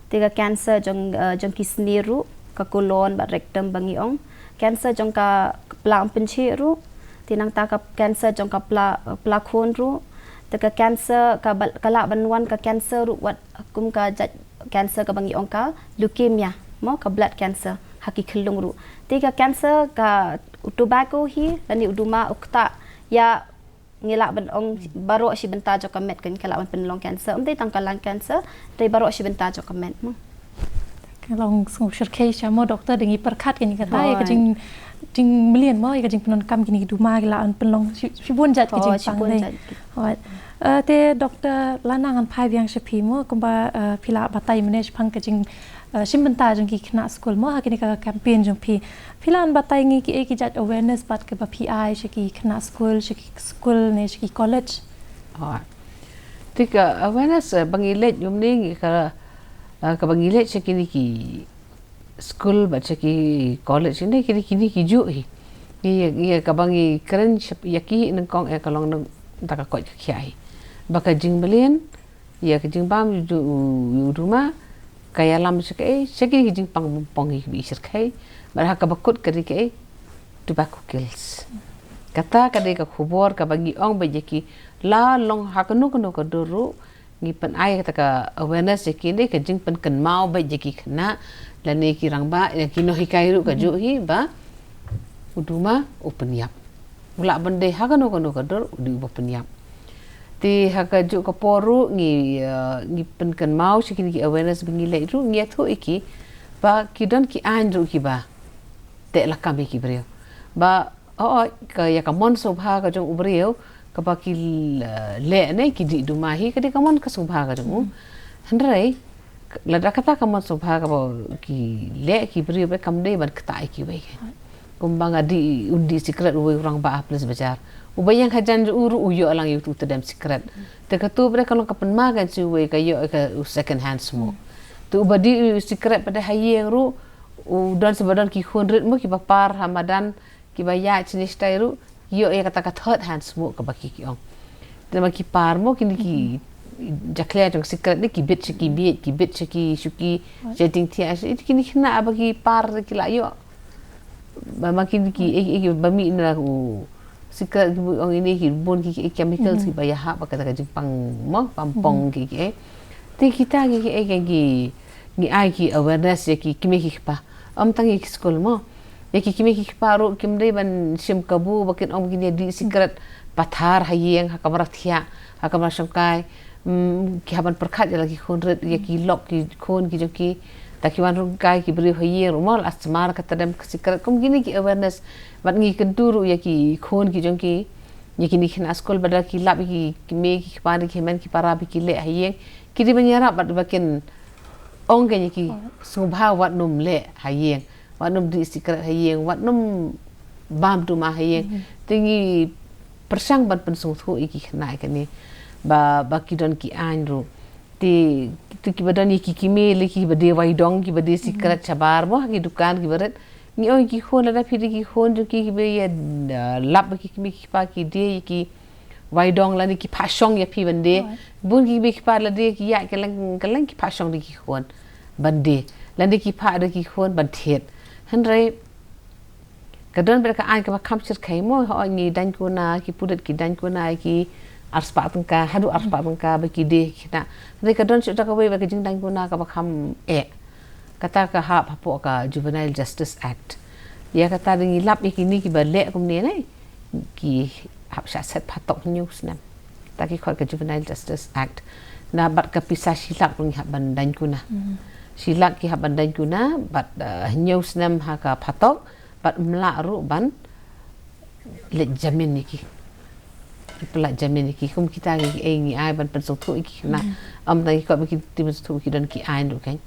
Te ka cancer jong, uh, jong ki snier ruh, ka colon bad rectum ba ngi ong. Cancer jong ka pla pynchit ruh. Te nangta ka cancer jong ka pla, pla khun ruh. Te ka cancer ka ba, ka lah ban wan ka cancer ruh wat kum ka jait cancer kaba ngi ong ka leukemia mo, ka blood cancer ha ki khyllung ruh. Te ka cancer ka u tobacco hi lane u duma u ktah ïa, ngi lah ban ong baroh shi bynta jong ka met kan ka lah ban pynlong cancer. Ym dei tang ka lung cancer, dei baroh shi bynta jong ka met mo. Ka long sngewsyrkhei sha mo doctor, da ngi pyrkhat kane ka dei ka jing jingmlien mo, ka jingpyndonkam kine ki duma ki lah ban pynlong shi, shibun jait ka jingpang dei. Hooid. Eh, te doctor, lada ngan phai biang sha phi mo, kumba, eh, phi la batai mynne shaphang ka jing, eh, shim bynta jong ki khynnah skul mo ha kine ka campaign jong phi. Phi lah ban batai ngi ki, eh, ki jait awareness pat kaba phi ai sha ki khynnah skul, sha ki skul ne sha ki college. Te ka awareness, eh, ba ngi leit ïa une ngi ka, eh, kaba ngi leit sha kine ki skul bad sha ki college ne kine, kine ki juh hi. Ngi ïa, ïa kaba ngi kren ïa ki nyngkong eh ka long nangta ka koit ka khiah hi. Ba ka jingmlien ïa ka jingbam jong u duma ka ïalam sha kaei, sha ki jingpang pong hi ba i syrkhei. Bad ha kaba kut ka dei kaei, tobacco kills. Kata ka dei ka khubor kaba ngi ong ba ïa ki la long ha kano kano ka dur ruh ngi pyn-ai kata ka awareness ïa kine, ka jingpynkynmaw ba ïa ki khynnah lane ki rangbah, ïa ki nonghikai ruh ka juh hi ba u duma u pynïap. U lah ban dei ha kano kano ka dur u dei uba pynïap. Te ha ka juh ka por ruh ngi, eh, ngi pynkynmaw sha kine ki awareness ba ngi leit ruh ngi ïathuh ïa ki ba ki don ki aiñ ruh kiba teh lakam ïa ki briew. Ba, oh, oh, ka ïa ka mon sngewbha ka jong u briew kaba ki, eh, leh ne ki dih duma hi ka dei ka mon ka sngewbha ka jong u. Hynrei lada kata ka mon sngewbha kaba ki leh ki briew ba kam dei ban ktah ïa kiwei. Kumba nga dih, un dih sikret uwei u rangbah ha Police Bazar. Uba ïeng hajan jong u ruh u ïoh lang ïa utu u tdem sikret. Te katu ba dei ka long ka pynma kan shu uwei ka ïoh ka u second hand smoke. Te uba dih u sikret pat ha ïing ruh u don sa ba don ki khun rit mo kiba par ha madan kiba ïaid shane shatai ruh ïoh ïa kata ka third hand smoke kaba ki, ki ong. Te ma ki par mo kine ki jakhlia jong sikret ne ki bit sha ki miej, ki bit sha ki shuki, sha jingthiah, sha kine khynnah ba ki par ki la ïoh. Ba ma kine ki, eh, eh, ba mih na u sikret ki bu ong ine ki bun ki, ki chemicals kiba ïahap ba kata ka jingpang mo, pang pong ki, ki, eh. Te kita ki, ki, eh, ki, ki, ngi ai ki awareness ïa ki kmie ki kpa. Ym tang ïa ki skul mo. Ïa ki kmie ki kpa ruh kim dei ban shim kabu ba kin ong ba kin ïa dih sikret pathar ha ïing, ha kamra thiah, ha kamra shongkai. Mm, ki hap ban pyrkhat ïa la ki khun rit, ïa ki lok ki khun ki jong ki. Ta ki wan rung kai ki briew ha ïing ruh mo, la sma ka tdem ka sikret. Kum kine ki awareness. Bad ngi kyntu ruh ïa ki khun ki jong ki. Ïa kine ki khynnah skul ba da ki lap ïa ki kmie ki kpa, ki hynmen ki para ba ki leh ha ïing. Ki dei ban ïarap bad ba kin ong ka ïa ki sngewbha wat nym leh ha ïing. Wat nym dih sikret ha ïing, wat nym bam duma ha ïing. Te ngi pyrshang ban pynsngewthuh ïa ki khynnah ïa kane ba, ba ki don ki aiñ ruh. Te, te kiba don ïa ki kmie lei kiba die waidong, kiba die sikret shabar mo ha ki dukan kiba rit. Ngi ong ïa ki khun lada phi dei ki khun jong ki kiba ïa, eh, lap ba ki kmie ki kpa ki die ïa ki waidong lane ki phah shong ïa phi ban die. Bun ki kmie ki kpa lada ki ïaid kylleng kylleng ki phah shong da ki khun ban die. Lane ki phah da ki khun ban thied. Hynrei ka don bad ka aiñ kaba kham shyrkhei mo, hooid ngi daiñ kuna, ki pulit ki daiñ kuna ki arspah tyngka, haduh arspah tyngka ba ki die ki khynnah. Hynrei ka don shuh da kawei bad ka jingdaiñ kuna kaba kham eh. Kata ka hap hapoh ka Juvenile Justice Act. Ïa kata da ngi lap ïa kine kiba leh kumne ne ki hap shah set phatok hynñiew snem. Ta ki khot ka Juvenile Justice Act. Na bad ka pisa shi lak ruh ngi hap ban daiñ kuna. Shi lak ki hap ban daiñ kuna bad, eh, hynñiew snem ha ka phatok bad ym lah ruh ban leit jamin ïa ki. Ki pynlait jamin ïa ki kum kita ki, eh, ngi ai ban pynsngewthuh ïa ki khynnah. Ym tang ki kot ba ki, ki pynsngewthuh ki don ki aiñ ruh kan.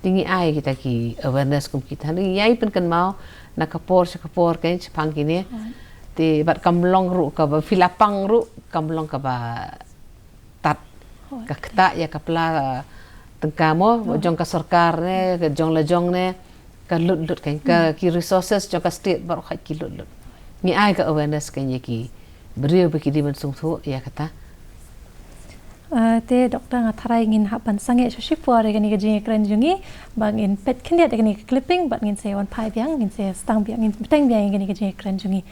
Te ngi ai kita ki awareness kum kita. Ngi ai pynkynmaw na ka por sha ka por kein shaphang kine. Te bad kam long ruh kaba phi la pang ruh kam long kaba tad. Ka ktah ïa ka pla tyngka mo jong ka sorkar ne, ka jong la jong ne, ka lut lut kein. Ka ki resources jong ka state baroh khait ki lut lut. Ngi ai ka awareness kein ïa ki briew ba ki dei ban sngewthuh ïa kata. Eh, te Doctor, nga tharai ngin hap ban sangeh sha shipor ïa kane ka jingïakren jong ngi, ba ngin peit khyndiat ïa kane ka clipping bad ngin sa wan phai biang, ngin sa sdang biang, ngin bteng biang ïa kane ka jingïakren jong ngi.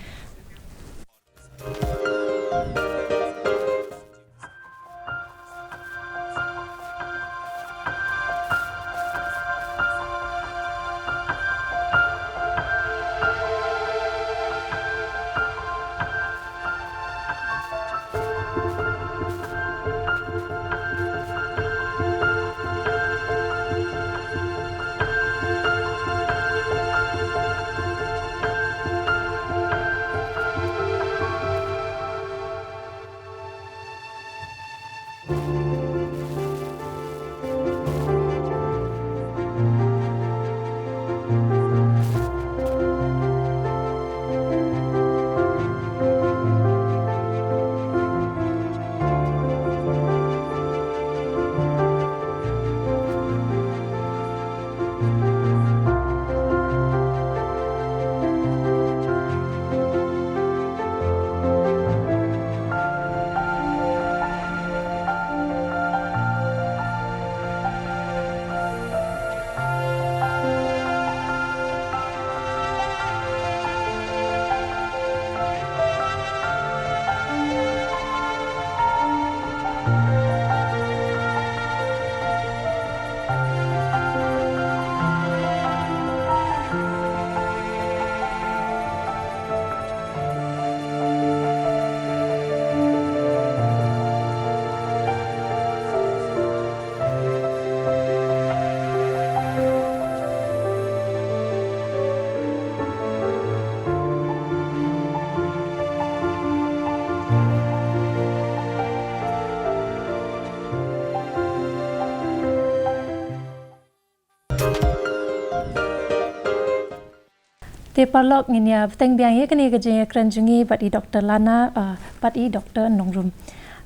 Te paralok, ngin ïa bteng biang ïa kane ka jingïakren jong ngi bad i Doctor Lana, eh, bad i Doctor Nongrum.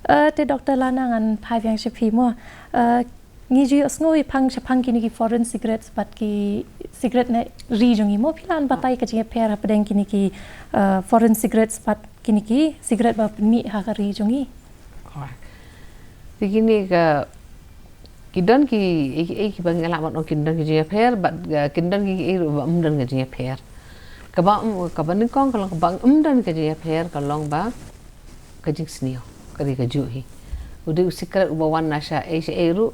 Eh, te Doctor Lana, ngan phai biang sha phi mo. Eh, ngi ju ïohsngew shaphang, shaphang kine ki foreign cigarettes bad ki cigarette na ri jong ngi mo, phi lah ban batai ka jingïapher hapdeng kine ki, eh, foreign cigarettes bad kine ki cigarette ba pynmih ha ka ri jong ngi. Alright. Te kine ka, ki don ki, eh, eh, kiba ngi lah ban ong ki don ki jingïapher, bad, eh, ki don ki, eh, ba ym don ka jingïapher. Kaba, mm, kaba nyngkong ka long kaba ym don ka jingïapher ka long ba ka jingsniew ka dei kajuh hi. U dei u cigarette uba wan na sha ei sha ei ruh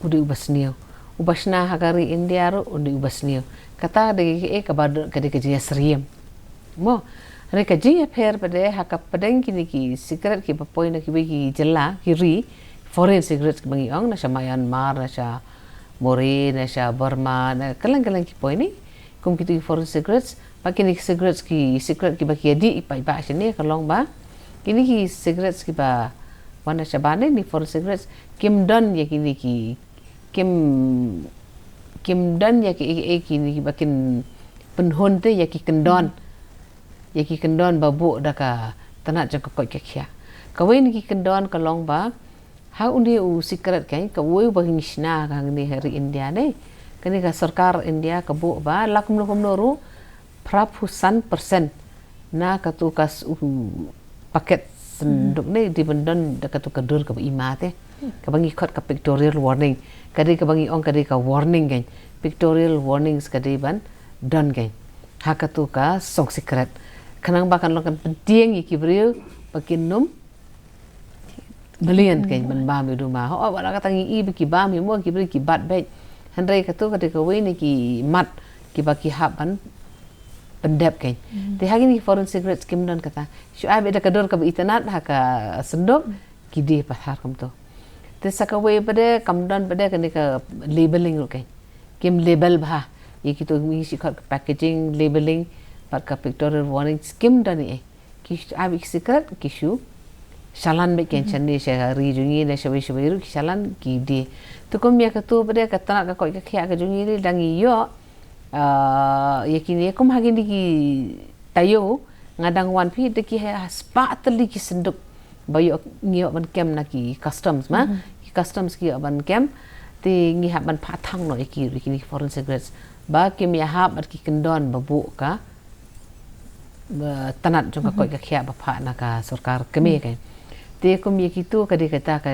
u dei uba sniew. Uba shna ha ka ri India ruh u dei uba sniew. Kata ka dei, eh, kaba don, ka dei ka jingïasyriem. Mo, hynrei ka jingïapher pat de ha ka pdeng kine ki cigarette kiba poi na kiwei ki jylla, ki ri, foreign cigarettes kiba ngi ong, na sha Myanmar, na sha Moreh, na sha Burma, na kylleng kylleng ki poi ne, kum kito ki foreign cigarettes, ba kine ki cigarettes ki, cigarette kiba ki ïadih paidbah shane ka long ba kine ki cigarettes kiba wan na shabar ne, ni foreign cigarettes, kim don ïa kine ki, kim, kim don ïa ki, ïa ki, ïa kine kiba kin pynhun te ïa ki kyndon. Ïa ki kyndon ba buh da ka tnat jong ka koit ka khiah. Kawei na ki kyndon ka long ba ha une u cigarette kein, kawei ba ngi shna hangne ha ri India ne, kane ka sorkar India ka buh ba la kumno kumno ruh, phra phew san percent na katu ka s-, u paket synduk ne, dei ban don da katu ka dur kaba i mat te. Kaba ngi khot ka pictorial warning. Ka dei kaba ngi ong ka dei ka warning kein. Pictorial warnings ka dei ban don kein ha katu ka song cigarette. Khnang ba kan long kan pyntieng ïa ki briew ba kin ym mlien kein ban bam ïa u duma. Ho, wat la kata ngi i ba ki bam hi mo, ki briew ki bat beit. Hynrei katu ka dei kawei na ki mat kiba ki hap ban pyndep kein. Te ha kine ki foreign cigarettes kim don kata. Shu ai beit da ka dur kaba itynnad ha ka synduk, ki die pathar kumto. Te sa kawei pat de, kam don pat de kane ka labeling ruh kein. Kim label bha ïa kito, ngi shu khot ka packaging, labeling bad ka pictorial warnings, kim don ei ei. Ki shu ai beit ki cigarette, ki shu shalan bad ki, mhm, shane sha ri jong ngi ne shawei shawei ruh ki shalan ki die. Te kum ïa katu pat de ka tnat ka koit ka khiah ka jong ngi de dang ïoh, ah, ïa kine kum ha kine ki taïew nga dang wan phi de ki ha spah tylli ki synduk ba ïoh ngi ïoh ban kem na ki customs ma. Mhm. Ki customs ki ïoh ban kem te ngi hap ban phah thang noh ïa ki, ïa kine ki foreign cigarettes ba kim ïahap bad ki kyndon ba buh ka ba tnat jong ka, mhm, koit ka khiah ba phah na ka sorkar kmie, hmm, kein. Te kum ïa kitu ka dei kata ka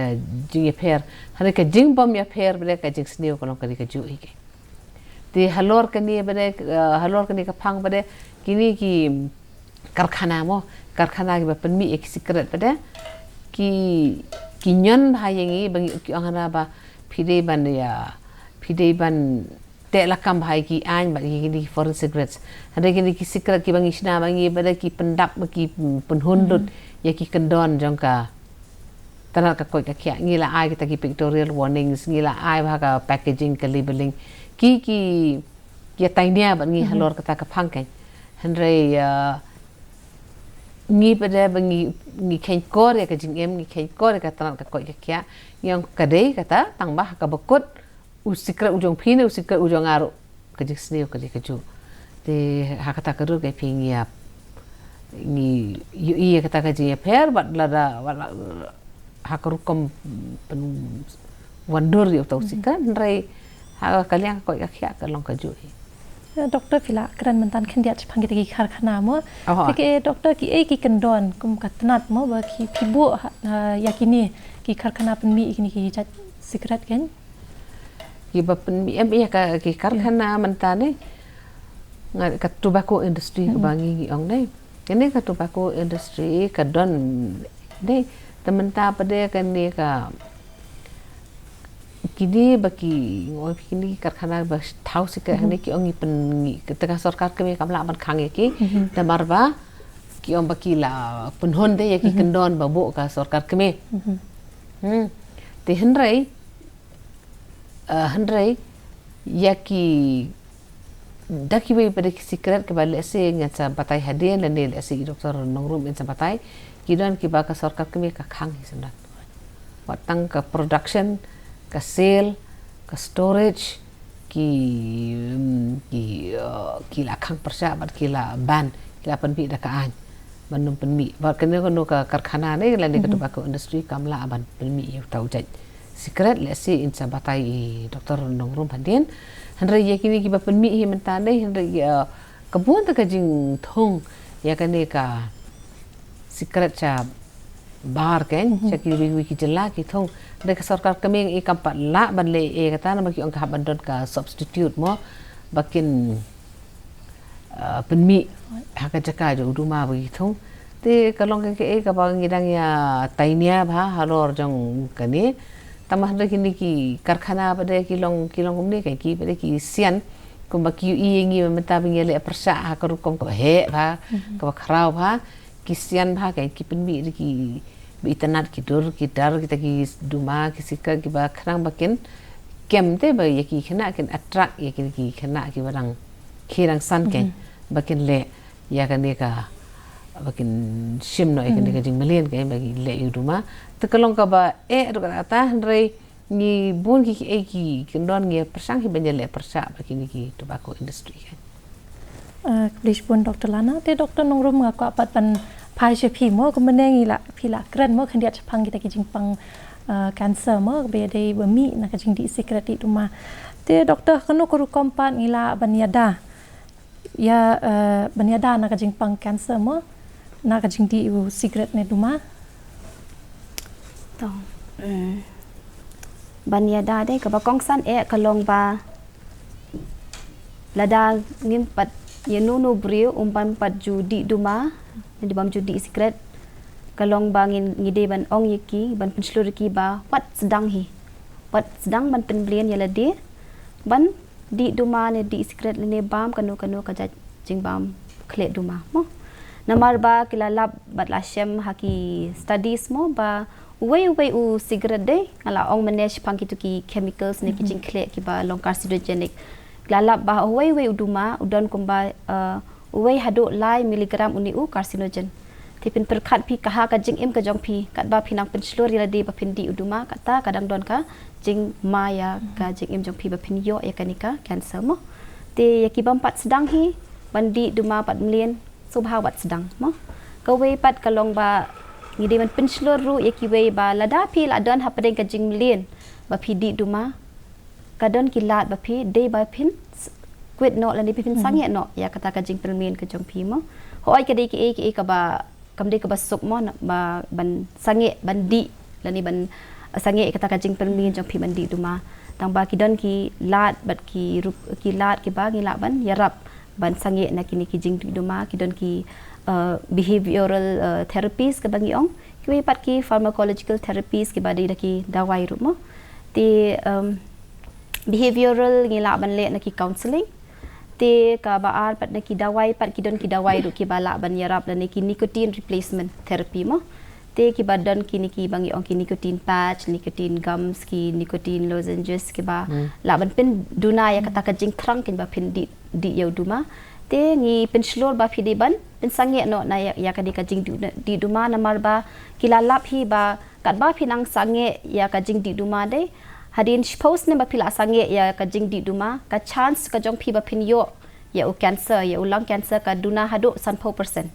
jingïapher. Hynrei ka jingbym ïapher pat de ka jingsniew ka long ka dei kajuh hi kein. Te halor kane pat de, eh, halor kane ka phang pat de kine ki karkhana mo, karkhana kiba pynmih ïa ki cigarette pat de ki, ki ñion bha ïa ngi ba ngi, ki ong hana ba phi dei ban ïa, phi dei ban teh lakam bha ïa ki aiñ bad ïa kine ki foreign cigarettes. Hynrei kine ki cigarette kiba ngi shna ma ngi pat de ki pyndap, ki pynhun lut, mhm, ïa ki kyndon jong ka tnat ka koit ka khiah. Ngi la ai kita ki pictorial warnings, ngi la ai bha ka packaging, ka labeling. Ki, ki, ki ïa tainia bad ngi, mhm, halor kata ka phang kein. Hynrei, ah, ngi pat de ba ngi, ngi kheiñ kor ïa ka jingim, ngi kheiñ kor ïa ka tnat ka koit ka khiah. Ngi ong ka dei kata tang ba ha kaba kut u cigarette u jong phi ne u cigarette u jong nga ruh ka jingsniew ka dei kajuh. Te ha kata ka ruh ka phi ngi ïap, ngi ïohi ïa kata ka jingïapher bad lada, bad la, ha ka rukom pynwandur ïa uta u, mhm, cigarette, hynrei ha ka liang ka koit ka khiah ka long kajuh hi. Eh, Doctor, phi la kren mynta khyndiat shaphang kita ki karkhana mo. Oh. Te ki, eh, Doctor, kiei ki kyndon kum ka tnat mo ba ki, phi buh ha, ha, ïa kine ki karkhana pynmih ïa kine ki jait cigarette kein? Kiba pynmih em ïa ka, ki karkhana, ya, mynta ne. Nga ka tobacco industry, mm-mm, kaba ngi, ngi ong ne. Kane ka tobacco industry ka don ne. Te mynta pat de kane ka, kine ba ki, ngi ong kine ki karkhana ba thaw cigarette, mm-hmm, hangne ki ong ngi pyn, ngi, kata ka sorkar kmie kam lah ban khang ïa ki. Mm-hmm. Namar ba ki ong ba ki la pynhun de ïa ki, mm-hmm, kyndon ba buh ka sorkar kmie. Mm-hmm. Hmm. Te hynrei, eh, hynrei ïa ki, da kiwei pat de ki cigarette kiba lehse ngan sa batai hadien lane lehse i Doctor Nongrum in sa batai, ki don kiba ka sorkar kmie ka khang hi sngewdon. Wat tang ka production, ka sale, ka storage, ki, mm, ki, eh, ki la khang pyrshah bad ki la ban, ki la pynmih da ka aiñ ban ym pynmih. Bad kano kano ka karkhana ne lane ka, mhm, tobacco industry kam lah ban pynmih ïa uta u jait cigarette, lehse in sa batai i Doctor Nongrum hadien. Hynrei ïa kine kiba pynmih hi mynta ne, hynrei, eh, ka bun te ka jingthung ïa kane ka cigarette sha bar kein, mhm, sha kiwei kiwei ki jylla ki thung. Hynrei ka sorkar kmie i kam pat lah ban leh ei kata namar ki ong ka hap ban don ka substitute mo ba kin, ah, pynmih ha ka jaka jong u duma ba ki thung. Te ka long ka, kaei kaba ngi dang ïa tainia bha halor jong kane. Tangba hynrei kine ki karkhana pat de ki long, ki long kumne kein, ki pat de ki sian kumba ki ïohi ïa ngi mynta ba ngi ïaleh pyrshah ha ka rukom kaba heh bha, mhm, kaba khraw bha. Ki sian bha kein, ki pynmih de ki ba itynnad, ki dur ki dar kita ki duma ki cigarette kiba khnang ba kin kem te ba ïa ki khynnah, kin attract ïa ki, ki khynnah kiba dang khie dang san kein, mhm, ba kin leh ïa kane ka, ba kin shim noh ïa kane, mhm, ka jingmlien kein ba kin leh ïa u duma. Te ka long kaba eh ruh kata, hynrei ngi bun ki, kiei ki kyndon ngi pyrshang hi ban ïaleh pyrshah bad kine ki tobacco industry kein. Eh, khublei shibun Doctor Lana, te Doctor Nongrum nga kwah pat ban phai sha phi mo, kumne ngi la, phi la kren mo khyndiat shaphang kita ki jingpang, eh, cancer mo, ba ïadei ba mih na ka jingdih cigarette dih duma. Te Doctor, kano ka rukom pat ngi lah ban ïada ïa, eh, ban ïada na ka jingpang cancer mo na ka jingdih u cigarette ne duma? To. Mm. Ban ïada de kaba kongsan eh ka long ba lada ngim pat, ïa uno uno u briew um pat ju dih duma, ne bym ju dih cigarette, ka long ba ngin, ngi dei ban ong ïa ki, ban pynshlur ïa ki ba wat sdang hi, wat sdang ban pynblien ïa lade ban dih duma ne dih cigarette lane bam kano kano ka jait jingbam khleh duma mo. Namar ba ki la lap bad la shem ha ki studies mo ba uwei uwei u cigarette de, nga la ong mynne shaphang kitu ki chemicals ne ki, mhm, jingkhleh kiba long carcinogenic. Ki la lap ba uwei uwei u duma u don kumba, eh, uwei haduh lai milligram une u carcinogen. Te pynpyrkhat phi ka ha ka jingim ka jong phi, katba phi nang pynshlur ïa lade ba phin dih u duma, kata ka dang don ka jingma ïa ka jingim jong phi ba phin ïoh ïa kane ka cancer mo. Te ïa ki bym pat sdang hi ban dih duma pat mlien, sngewbha wat sdang mo. Kawei pat ka long ba ngi dei ban pynshlur ruh ïa kiwei ba lada phi la don hapdeng ka jingmlien ba phi dih duma, ka don ki lad ba phi dei ba phin s- quit noh lane phin sangeh noh ïa kata ka jingpynmlien ka jong phi mo. Hooid ka dei kiei kiei kaba kam dei kaba suk mo na- ba ban sangeh ban dih lane ban sangeh ïa kata ka jingpynmlien jong phi ban dih duma. Tang ba ki don ki lad bad ki rup ki lad kiba ngi lah ban ïarap ban sangeh na kine ki jingdih duma, ki don ki uh, behavioral uh, therapies kaba ngi ong, kiwei pat ki pharmacological therapies kiba dei da ki dawai ruh mo. Te um, behavioral ngi lah ban leh na ki counseling. Te kaba ar pat na ki dawai pat ki don ki dawai ruh kiba lah ban ïarap lane ki nicotine replacement therapy mo. Te kiba don kine kiba ngi ong ki nicotine patch, nicotine gums, ki nicotine lozenges kiba lah ban pynduna ïa kata ka jingthrang kane ba phin dih dih ïa u duma. Te ngi pynshlur ba phi dei ban pynsangeh noh na ïa, ïa kane ka jingdih dih duma namar ba ki la lap hi ba katba phi nang sangeh ïa ka jingdih duma dei, hadien shiphew snem ba phi la sangeh ïa ka jingdih duma, ka chance ka jong phi ba phin ïoh ïa u cancer, ïa u lung cancer ka duna haduh sanphew percent.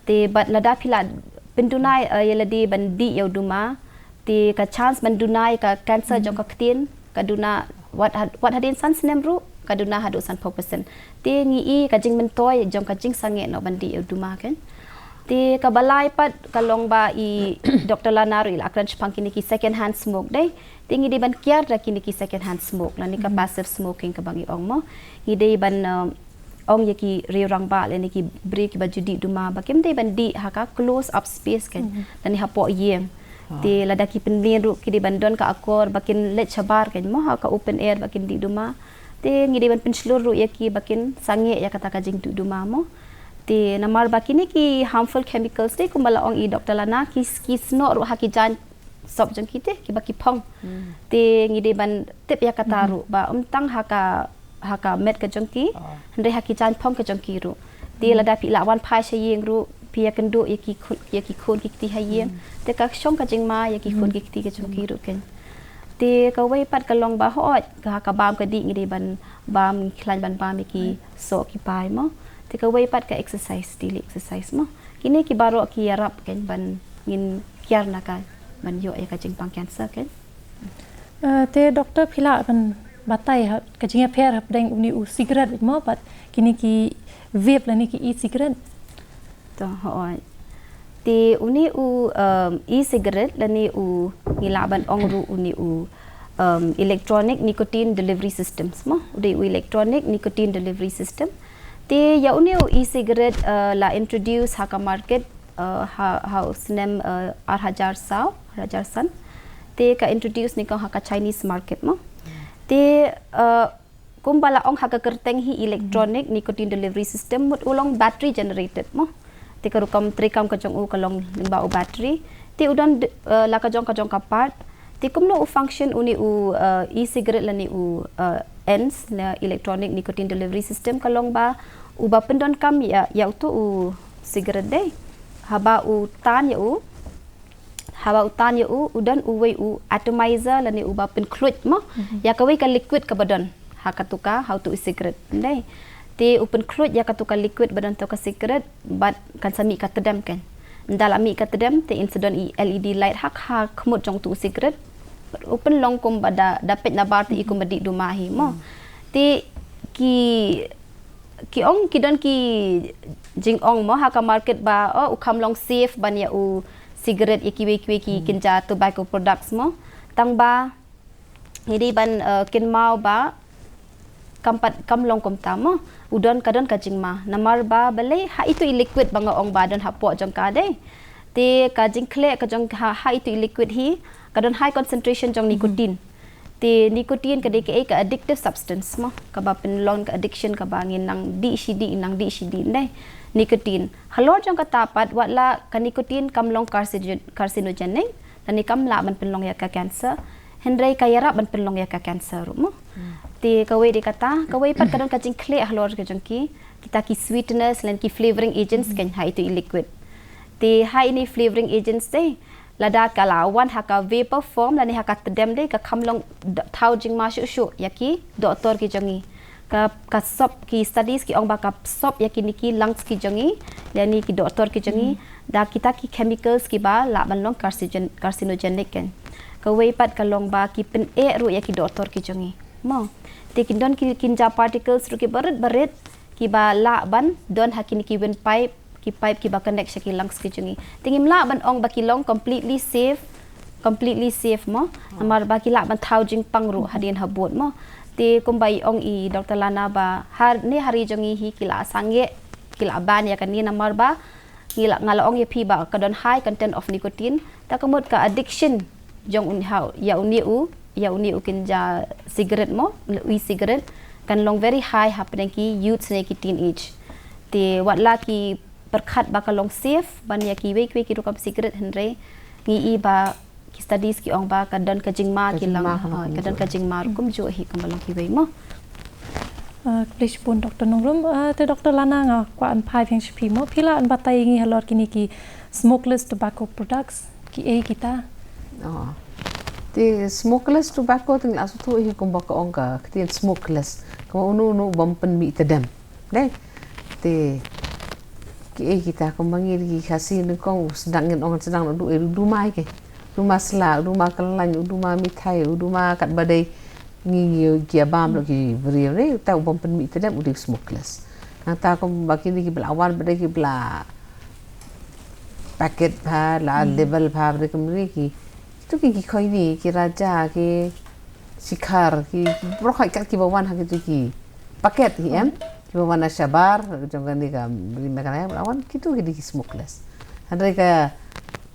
Te bad lada phi la pynduna uh, ïa lade ban dih ïa u duma, te ka chance ban duna ïa ka cancer jong ka ktien ka duna wat had- wat hadien san snem ruh ka duna haduh sanphew percent. Te ngi i ka jingmyntoi jong ka jingsangeh noh ban dih ïa u duma kan. Te kaba lai pat ka long ba i Doctor Lana ruh i la kren shaphang kine ki second hand smoke dei. Te ngi dei ban kiar da kine ki second hand smoke lane ka passive smoking kaba ngi ong mo. Ngi dei ban uh, ong ïa ki riew rangbah lane ki briew kiba ju dih duma ba kim dei ban dih ha ka close up space kan lane hapoh ïing. Te lada ki pynmlien ruh ki dei ban don ka akor ba kin leit shabar kan mo ha ka open air ba kin dih duma. Te ngi dei ban pynshlur ruh ïa ki ba kin sangeh ïa kata ka jingdih duma mo. Te namar ba kine ki harmful chemicals te kumba la ong i Doctor Lana ki ki snoh ruh ha ki jaiñ sop jong ki te kiba ki phong. Te ngi dei ban tip ïa kata ruh ba ym tang ha ka ha ka met ka jong ki, hynrei ha ki jaiñ phong ka jong ki ruh. Te lada phi la wan phai sha ïing ruh phi ïakynduh ïa ki khun ïa ki khun ki kti ha ïing. Te ka shong ka jingma ïa ki khun ki kti ka jong ki ruh kan. Te kawei pat ka long ba hooid ka ha ka bam ka dih ngi dei ban bam ngi khlaiñ ban bam ïa ki soh ki pai mo. Te kawei pat ka exercise, daily exercise mo. Kine ki baroh ki ïarap kan ban ngin kiar na ka ban ïoh ïa ka jingpang cancer kan. Uh, te doctor phi lah ban batai ha ka jingïapher hapdeng une u cigarette mo bad kine ki vape lane ki e-cigarette. To hooid. Te une u um, e-cigarette lane u ngi lah ban ong ruh une u um, electronic nicotine delivery systems mo. U dei u electronic nicotine delivery system. Te ïa une u e-cigarette uh, la introduce ha ka market uh, ha, ha u snem uh, ar hajar saw, ar hajar san. Te ka introduce nyngkong ha ka Chinese market mo. Te uh, kumba la ong ha ka kyrteng hi electronic nicotine delivery system mut u long battery generated mo. Te ka rukom treikam ka jong u ka long lyngba u battery. Te u don uh, la ka jong ka jong ka part. Te kumno u function une u uh, e-cigarette lane u uh, ENS, na electronic nicotine delivery system ka long ba uba pyndonkam ïa ïa uto u cigarette dei. Haba u tan ïa u haba u tan ïa u u don uwei u atomizer lane uba pynkhluit mo ïa kawei ka liquid kaba don ha katu ka ha uto u cigarette dei. Te u pynkhluit ïa katu ka liquid ba don to ka cigarette bad kan sa mih ka tdem kan. Ynda la mih ka tdem te in sa don i L E D light ha ha khmut jong uto u cigarette. U pynlong kumba da da peit na bar te i kumba dih duma hi mo. Te ki ki ong ki don ki jingong mo ha ka market ba oh u kham long safe ban ïa u cigarette ïa kiwei kiwei ki kynja tobacco products mo. Tang ba ngi dei ban uh, kynmaw ba kam pat kam long kumta mo. U don ka don ka jingma namar ba balei ha itu i liquid ba nga ong ba don hapoh jong ka dei. Te ka jingkhleh ka jong ha, ha itu i liquid hi ka don high concentration jong nicotine. Te nicotine ka dei kaei ka addictive substance mo kaba pynlong ka addiction kaba ngin nang dih shi dih nang dih shi dih dei. Nicotine halor jong kata pat wat la ka nicotine kam long carcinogen lane kam lah ban pynlong ïa ka cancer. Hynrei ka ïarap ban pynlong ïa ka cancer ruh mo. Te kawei dei kata kawei pat ka don ka jingkhleh halor ka jong ki kita ki sweeteners lane ki flavoring agents kan ha itu i liquid. Te ha ine i flavoring agents te, lada ka la wan ha ka vapor form lane ha ka tdem te, ka kham long thaw jingma shuh shuh ïa ki doktor ki jong ngi. Ka, ka sop, ki studies ki ong ba ka sop ïa kine ki lungs ki jong ngi, lane ki doktor ki jong ngi da kita ki chemicals kiba lah ban long carcinogen, carcinogenic kan. Kawei pat ka long ba ki pyneh ruh ïa ki doktor ki jong ngi, mo. Te kin don ki, kin ja particles ruh ki barit barit kiba lah ban don ha kine ki windpipe, ki pipe kiba connect sha ki lungs ki jong ngi. Te ngim lah ban ong ba ki long completely safe, completely safe, mo. Namar ba ki lah ban thaw jingpang ruh hadien habud, mo. Te kumba i ong i Doctor Lana ba ha ne ha ri jong ngi hi ki la sangeh, ki la ban ïa kane namar ba ngi la, nga la ong ïa phi ba ka don high content of nicotine. Ta ka mut ka addiction jong un ha, ïa une u, ïa une u kin ja cigarette, mo, u e-cigarette, kan long very high hapdeng ki youths ne ki teenage. Te wat la ki pyrkhat ba ka long safe ban ïa kiwei kiwei ki rukom cigarette, hynrei ngi i ba ki studies ki ong ba ka don ka jingma ki lang, ka don ka jingma ruh kumjuh hi kumba long kiwei, mo. Khublei shibun Doctor Nongrum. Te Doctor Lana, nga kwah ban phai biang sha phi, mo, phi lah ban batai ïa ngi halor kine ki smokeless tobacco products, kiei kita? Te smokeless tobacco te ngi la sngewthuh hi kumba ka ong ka ktien smokeless, kumba uno uno u bym pynmih tdem. Dei. Te kiei kita, kumba ngi ki Khasi nyngkong u sdang, ngin ong sdang u duma ïa ki, u duma sla, u duma kyllaiñ, u duma mithai, u duma katba dei. Ngi, ngi ki ïa bam noh ki briew ne, ta u bym pynmih tdem u dei smokeless. Nangta kumba kine kiba la wan ba dei kiba la packet bha, la label bha, ba dei kumne ki. Kitu ki, ki khoini, ki raja, ki shikhar, ki, ki baroh kat kiba wan ha kitu ki packet hi em. Kiba wan na shabar jong kane ka ri Meghalaya, ba la wan, kitu ki dei ki smokeless. Hynrei ka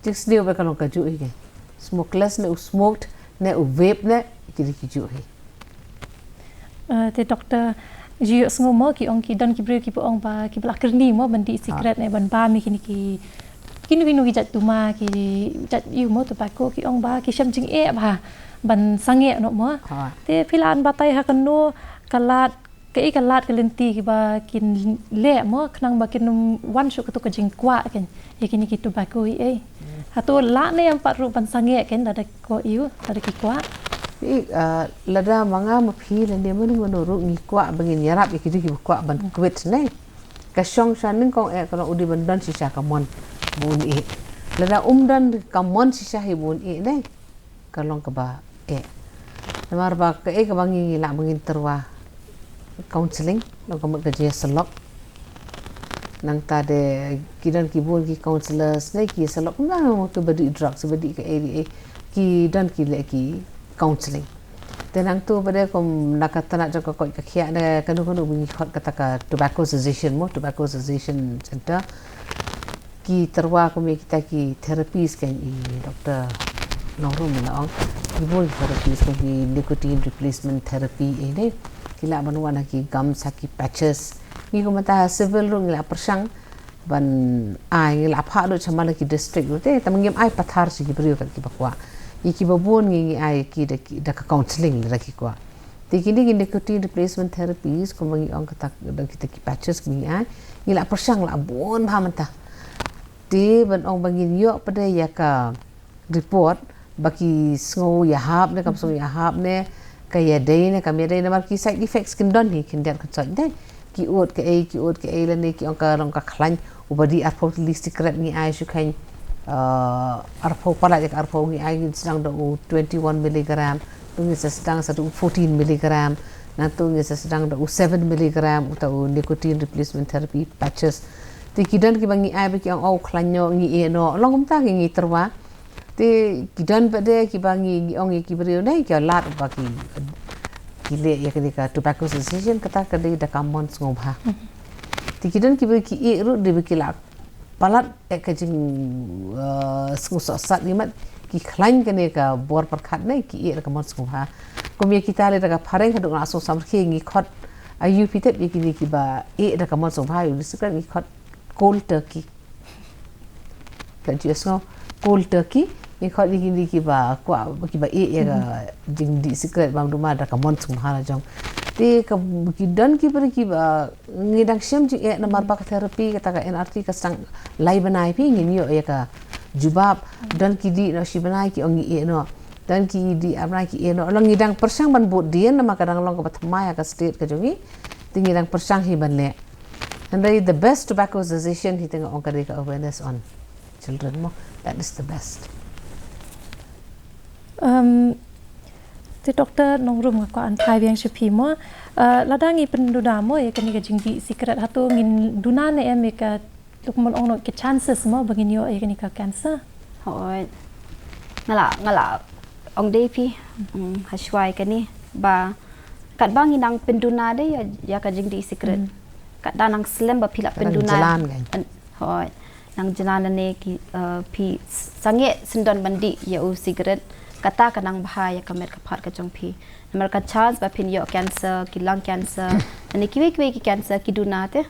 jingsniew ba ka long kajuh hi ki. Smokeless ne u smoked ne u vape ne, ki dei kijuh hi. Te Doctor, ju ïohsngew mo, ki ong, ki don ki briew kiba ong ba kiba la kyrni mo ban dih cigarette ne ban bam ïa kine ki, kino kino ki jait duma, ki jait ïa u mo tobacco, ki ong ba ki shem jingeh bha ban sangeh noh mo. Te phi lah ban batai ha kano ka lad, kaei ka lad ka lynti kiba kin leh mo khnang ba kin ym wan shuh kato ka jingkwah kan ïa kine ki tobacco hi ei. Hato lah ne em pat ruh ban sangeh kan lada ko ïa u, lada ki kwah? Lada ma nga ma phi lane mano mano ruh ngi kwah ba ngin ïarap ïa kito kiba kwah ban quit ne, ka shong sha nyngkong eh ka long u dei ban don shisha ka mon ba un ïeh. Lada um don ka mon shisha hi ba un ïeh ne, ka long kaba eh. Namar ba kaei kaba ngi, ngi lah ba ngin tyrwa counselling, long ka mut ka jingïasyllok. Nangta de ki don ki bun ki counsellors ne ki ïasyllok, na kiba dih drugs, kiba dih kaei kaei, ki don ki leh ki counselling. Te nangtu ba dei kum na ka tnat jong ka koit ka khiah ne kano kano ba ngi khot kata ka tobacco cessation mo, tobacco cessation center. Ki tyrwa kum ïa kita ki therapies kan i Doctor Nongrum i la ong. Ki bun ki therapies kum ki nicotine replacement therapy, eh, ne. Ki lah ban wan ha ki gums, ha ki patches. Ngi kum mynta ha civil ruh ngi la pyrshang ban ai, ngi la phah lut sha man la ki district ruh te, tang ngim ai pathar sha ki briew kat kiba kwah. Ïa kiba bun ngi, ngi ai ki da ki, da ka counselling lada ki kwah. Te kine ki nicotine replacement therapies, kumba ngi ong kata, da kita ki patches ba ngi ai, ngi la pyrshang la bun bha mynta. Te ban ong ba ngin ïoh pat de ïa ka report ba ki sngew ïahap ne kam sngew ïahap ne, ka ïadei ne kam ïadei, namar ki side effects kin don hi, khyndiat khynsoit de. Ki ud kaei, ki ud kaei lane ki ong ka long ka khlaiñ. Uba dih arphew tylli cigarette ngi ai shu khein, uh, arphew palat ïa ka arphew ngi ai, ngin sdang da u twenty-one milligram, to ngin sa sdang sa da u fourteen milligram, nangtu ngin sa sdang da u seven milligram, uta u nicotine replacement therapy patches. Te ki don kiba ngi ai ba ki ong, oh, khlaiñ noh, ngi ïeh noh. Long kumta ngi, ngi tyrwa. Te ki don pat de kiba ngi, ngi ong ïa ki briew ne, ki lad ba ki, ki leh ïa kane ka tobacco cessation, kata ka dei da ka mon sngewbha. Te ki don kiba ki ïeh ruh de ba ki la palat eh ka jing, eh, sngewsohsat, imat ki khlaiñ kane ka bor pyrkhat ne, ki ïeh da ka mon sngewbha. Kum ïa kita lada ka phareng haduh nga sngew samrkhie ngi khot, aïu phi tip ïa kine kiba ïeh da ka mon sngewbha ïa u dih cigarette, ngi khot cold turkey. Ka ju sngew cold turkey, ngi khot ïa kine kiba kwah, kiba ïeh ïa ka jingdih cigarette bam duma da ka mon sngewbha la jong. Te ka ki don ki briew kiba ngi dang shem jingeh namar ba ka therapy kata ka N R T ka sdang lai bnai phi ngin ïoh ïa ka jubab. Don ki dih noh shi bnai ki ong ngi ïeh noh. Don ki dih ar bnai ki ïeh noh. Long ngi dang pyrshang ban bud dien namar ka dang long kaba thymmai ha ka state ka jong ngi. Te ngi dang pyrshang hi ban leh. Hynrei the best tobacco cessation hi te nga ong ka dei ka awareness on children mo. That is the best. Um, te Doctor Nongrum nga kwah ban phai biang sha phi mo. Uh, lada ngi pynduna mo ïa kane ka jingdih sikret, hato ngin duna ne em ïa ka, lok mon ong noh, ka chances mo ba ngin ïoh ïa kane ka cancer? Hooid. Nga la, nga la ong de phi. Hmm, hashwa ïa kane ba katba ngi nang pynduna de ïa, ïa ka jingdih sikret. Hmm. Katba nang slem ba phi la pynduna. Hooid. Nang jlan lane ki, uh, phi sangeh syndon ban dih ïa u sikret, kata ka nang bha ïa ka met ka phad ka jong phi. Namar ka chance ba phin ïoh cancer, ki lung cancer, lane kiwei kiwei ki cancer ki duna te.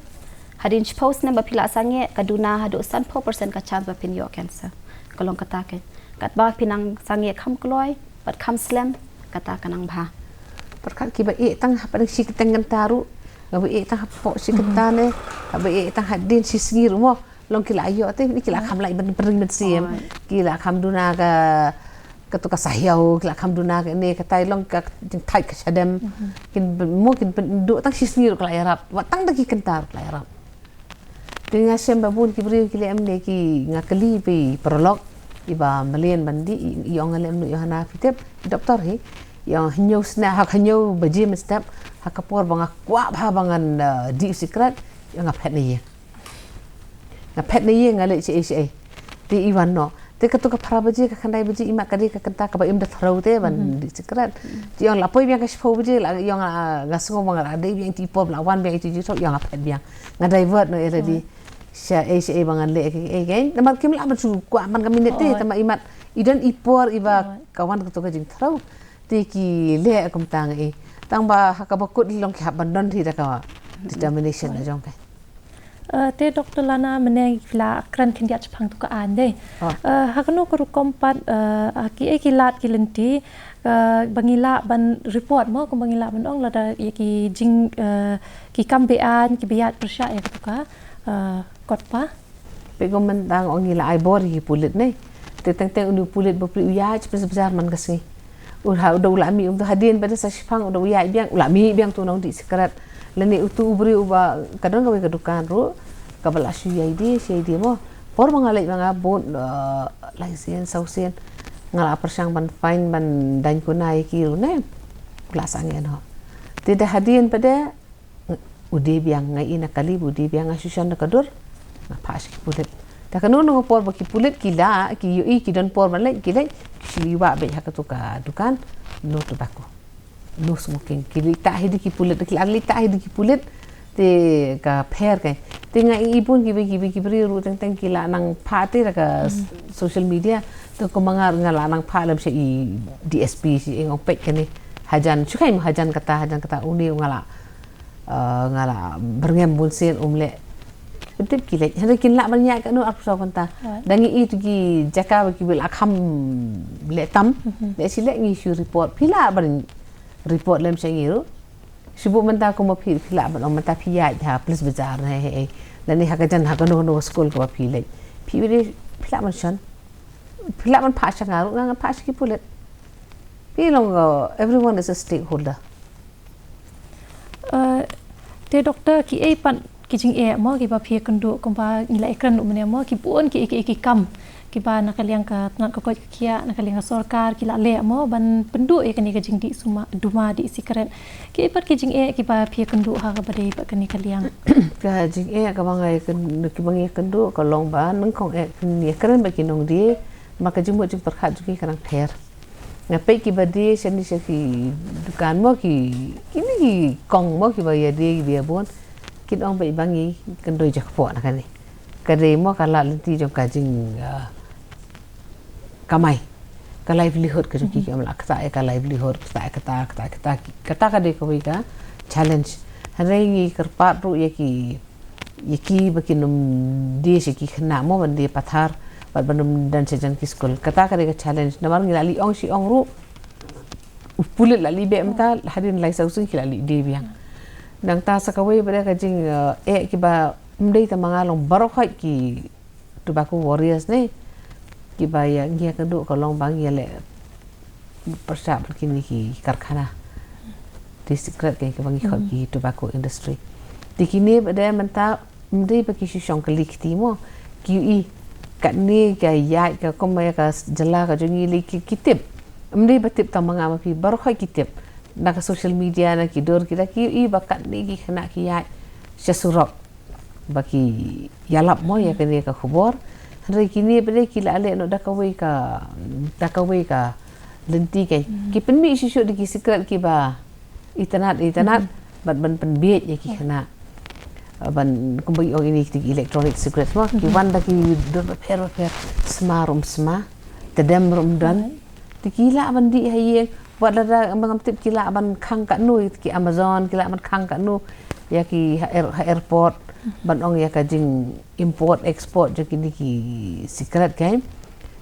Hadien shiphew snem ba phi la sangeh, ka duna haduh sanphew percent ka chance ba phin ïoh cancer. Ka long kata ka. Katba phi nang sangeh kham kloi bad kham slem, kata ka nang bha. Pyrkhat kiba ïeh tang hapdeng shi kyrteng kynta ruh, kiba ïeh tang hapoh shi kynta ne, kiba ïeh tang hadien shi sngi ruh mo. Long ki la ïoh te, ki la kham lait ban pring ban siem. Ki la kham duna ka, kato ka sahiaw, ki la kham duna kane, katai long ka jingthait ka shadem. Kin mo kin pynduh tang shi sngi ruh ki la ïarap. Wat tang da ki kynta ruh ki la ïarap. Te nga shem ba bun ki briew ki leh em ne ki, nga kylli phi paralok iba mlien ban dih, i ong lem nu ïoh hana phi tip, doktor hi. I ong hynñiew snem ha hynñiew baje mynstep, ha ka por ba nga kwah bha ba ngan, uh, dih sikret, i ong nga phet na ïing. Nga phet na ïing nga leit shaei shaei. Te i wan noh. Te kato ka phra baje ka khyndai baje i mat ka dei ka kynta kaba im da threw te ban dih sikret. Te i ong la poi biang ka shiphew baje la i ong nga sngew ba nga la dei biang te i pom la wan biang i te ju thok i ong nga phet biang. Nga divert noh ïa lade. Shaei shaei ba ngan leh ei ei. Namar kim lah ban shu kwah man ka minit te tama i mat i don i por iba ka wan kato ka jingthrew. Te ki leh kumta nga i. Tang ba ha kaba kut long ki hap ban don hi da ka determination la jong ka. Uh, te Doktor Lana mynne ngi la kren khyndiat shaphang tu ka aiñ dei. Uh, ha kano ka rukom pat, uh, ha kiei ki lad ki lynti, uh, ba ngi lah ban report mo, kumba ngi lah ban ong lada ïa ki jing, uh, ki kam beaiñ, ki ba ïaid pyrshah ïa katu ka, uh, kot pa. Peit kum mynta nga ong ngi la ai bor ïa ki pulit ne. Te teng teng une u pulit bapli u ïaid pyrshah bazaar man ka sngi. U ha u da u la mih um tu hadien ba da sa shipang u da u ïaid biang, u la mih biang tu nongdih sikret. Lane utu u briew uba ka don kawei ka dukan ruh kaba la shu ïaid ïa shu ïaid mo. Por ba nga leit ba nga bud, uh, lai sien saw sien. Nga la pyrshang ban fine ban daiñ kuna ïa ki ruh ne. U la sangeh noh. Te da hadien ba da u die biang, nga i na kali u die biang, nga shu shon da ka dur. Nga phah sha ki pulit. Da kano kano ka por ba ki pulit ki la ki ïohi ki don por ban leit ki leit ki shu ïa wah beit ha katu ka dukan no tobacco, no smoking. Ki leit tah hi da ki pulit, ki la leit tah hi da ki pulit. Te ka pher ka. Te nga i bun ki ba ki ba ki briew ruh teng teng ki la nang phah te da ka social media. Te kumba nga nga la nang phah lem sha i D S P shi eng ong peit kane. Hajan shu kai hajan kata hajan kata une nga la, uh, nga la byrngem bun sien um leh. Ki tip ki leh. Hynrei kin lah ban ïaid kano arphew saw kynta. Da ngi i tu ki jaka ba ki ba la kham leh tam. Leh shi leh ngi shu report. Phi lah ban report lem sha ngi ruh. Shu buh mynta kumba phi phi lah ban ong mynta phi ïaid ha police bazaar ne he he. Lane ha ka jan ha kano kano school kaba phi leh. Phi phi lah ban shon. Phi lah ban phah sha nga ruh nga ngan phah sha ki pulit. Phi long, uh, everyone is a stakeholder. Uh, te doktor kiei pat ki jingeh mo kiba phi ïakynduh kumba ngi la ïakren mynne mo ki bun ki ki ki kam kiba na ka liang ka tnat ka koit ka khiah na ka liang ka sorkar ki la leh mo ban pynduh ïa kane ka jingdih suma duma dih sikret. Kiei pat ki jingeh kiba phi ïakynduh ha kaba dei pat kane ka liang? Ka jingeh kaba nga ïakynduh kiba nga ïakynduh ka long ba nyngkong eh kin ïakren bad ki nongdie. Ma ka jingmut jingpyrkhat jong ki ka nang pher. Nga peit kiba die shane sha ki dukan mo ki kine ki kong mo kiba ïadie kiba ïabun. Kin ong beit ba ngi kynduh jakpoh na kane. Ka dei mo ka lad lynti jong ka jing, ah, kamai. Ka livelihood ka jong ki ki ong la kata ïa ka livelihood kata ïa kata kata ïa kata kata ka dei kawei ka challenge. Hynrei ngi kyrpad ruh ïa ki ïa ki ba kin ym die sha ki khynnah mo ban die pathar bad ban ym don sha jan ki skul. Kata ka dei ka challenge namar ngi la leh ong shi ong ruh u Pulit la lih beh mynta, hadien lai saw sngi ki la lih die biang. Nangta sa kawei pat de ka jing, eh, eh, kiba ym dei tang ma nga long baroh khoit ki tobacco warriors ne. Kiba ïa ngi ïa kynduh ka long ba ngi ïa leh pyrshah bad kine ki karkhana. Te sikret ka kiba ngi khot ki tobacco industry. Te kine pat de mynta ym dei ba ki shu shong kylli kti mo. Ki ïohi katne ka ïaid ka kum ïa ka jylla ka jong ngi lei ki, ki tip. Ym dei ba tip tang ma nga ma phi, baroh khoit ki tip. Na ka social media, na ki dur ki da ki ïohi ba katne ki khynnah ki ïaid sha surok. Ba ki ïalap mo ïa kane ka khubor. Hynrei kine pat de ki la leh noh da kawei ka, da kawei ka lynti kein. Ki pynmih shuh shuh da ki sikret kiba itynnad, itynnad, bad ban pynbiej ïa ki khynnah. Ban kumba ong ine ki electronic cigarettes mo, ki wan da ki dur bapher bapher, sma ruh ym sma, tdem ruh ym don. Te ki lah ban dih ha ïing, wat lada ngam tip ki lah ban khang katno, ki Amazon, ki lah ban khang katno ïa ki ha air-, ha airport, ban ong ïa ka jing import export jong kine ki sikret kein.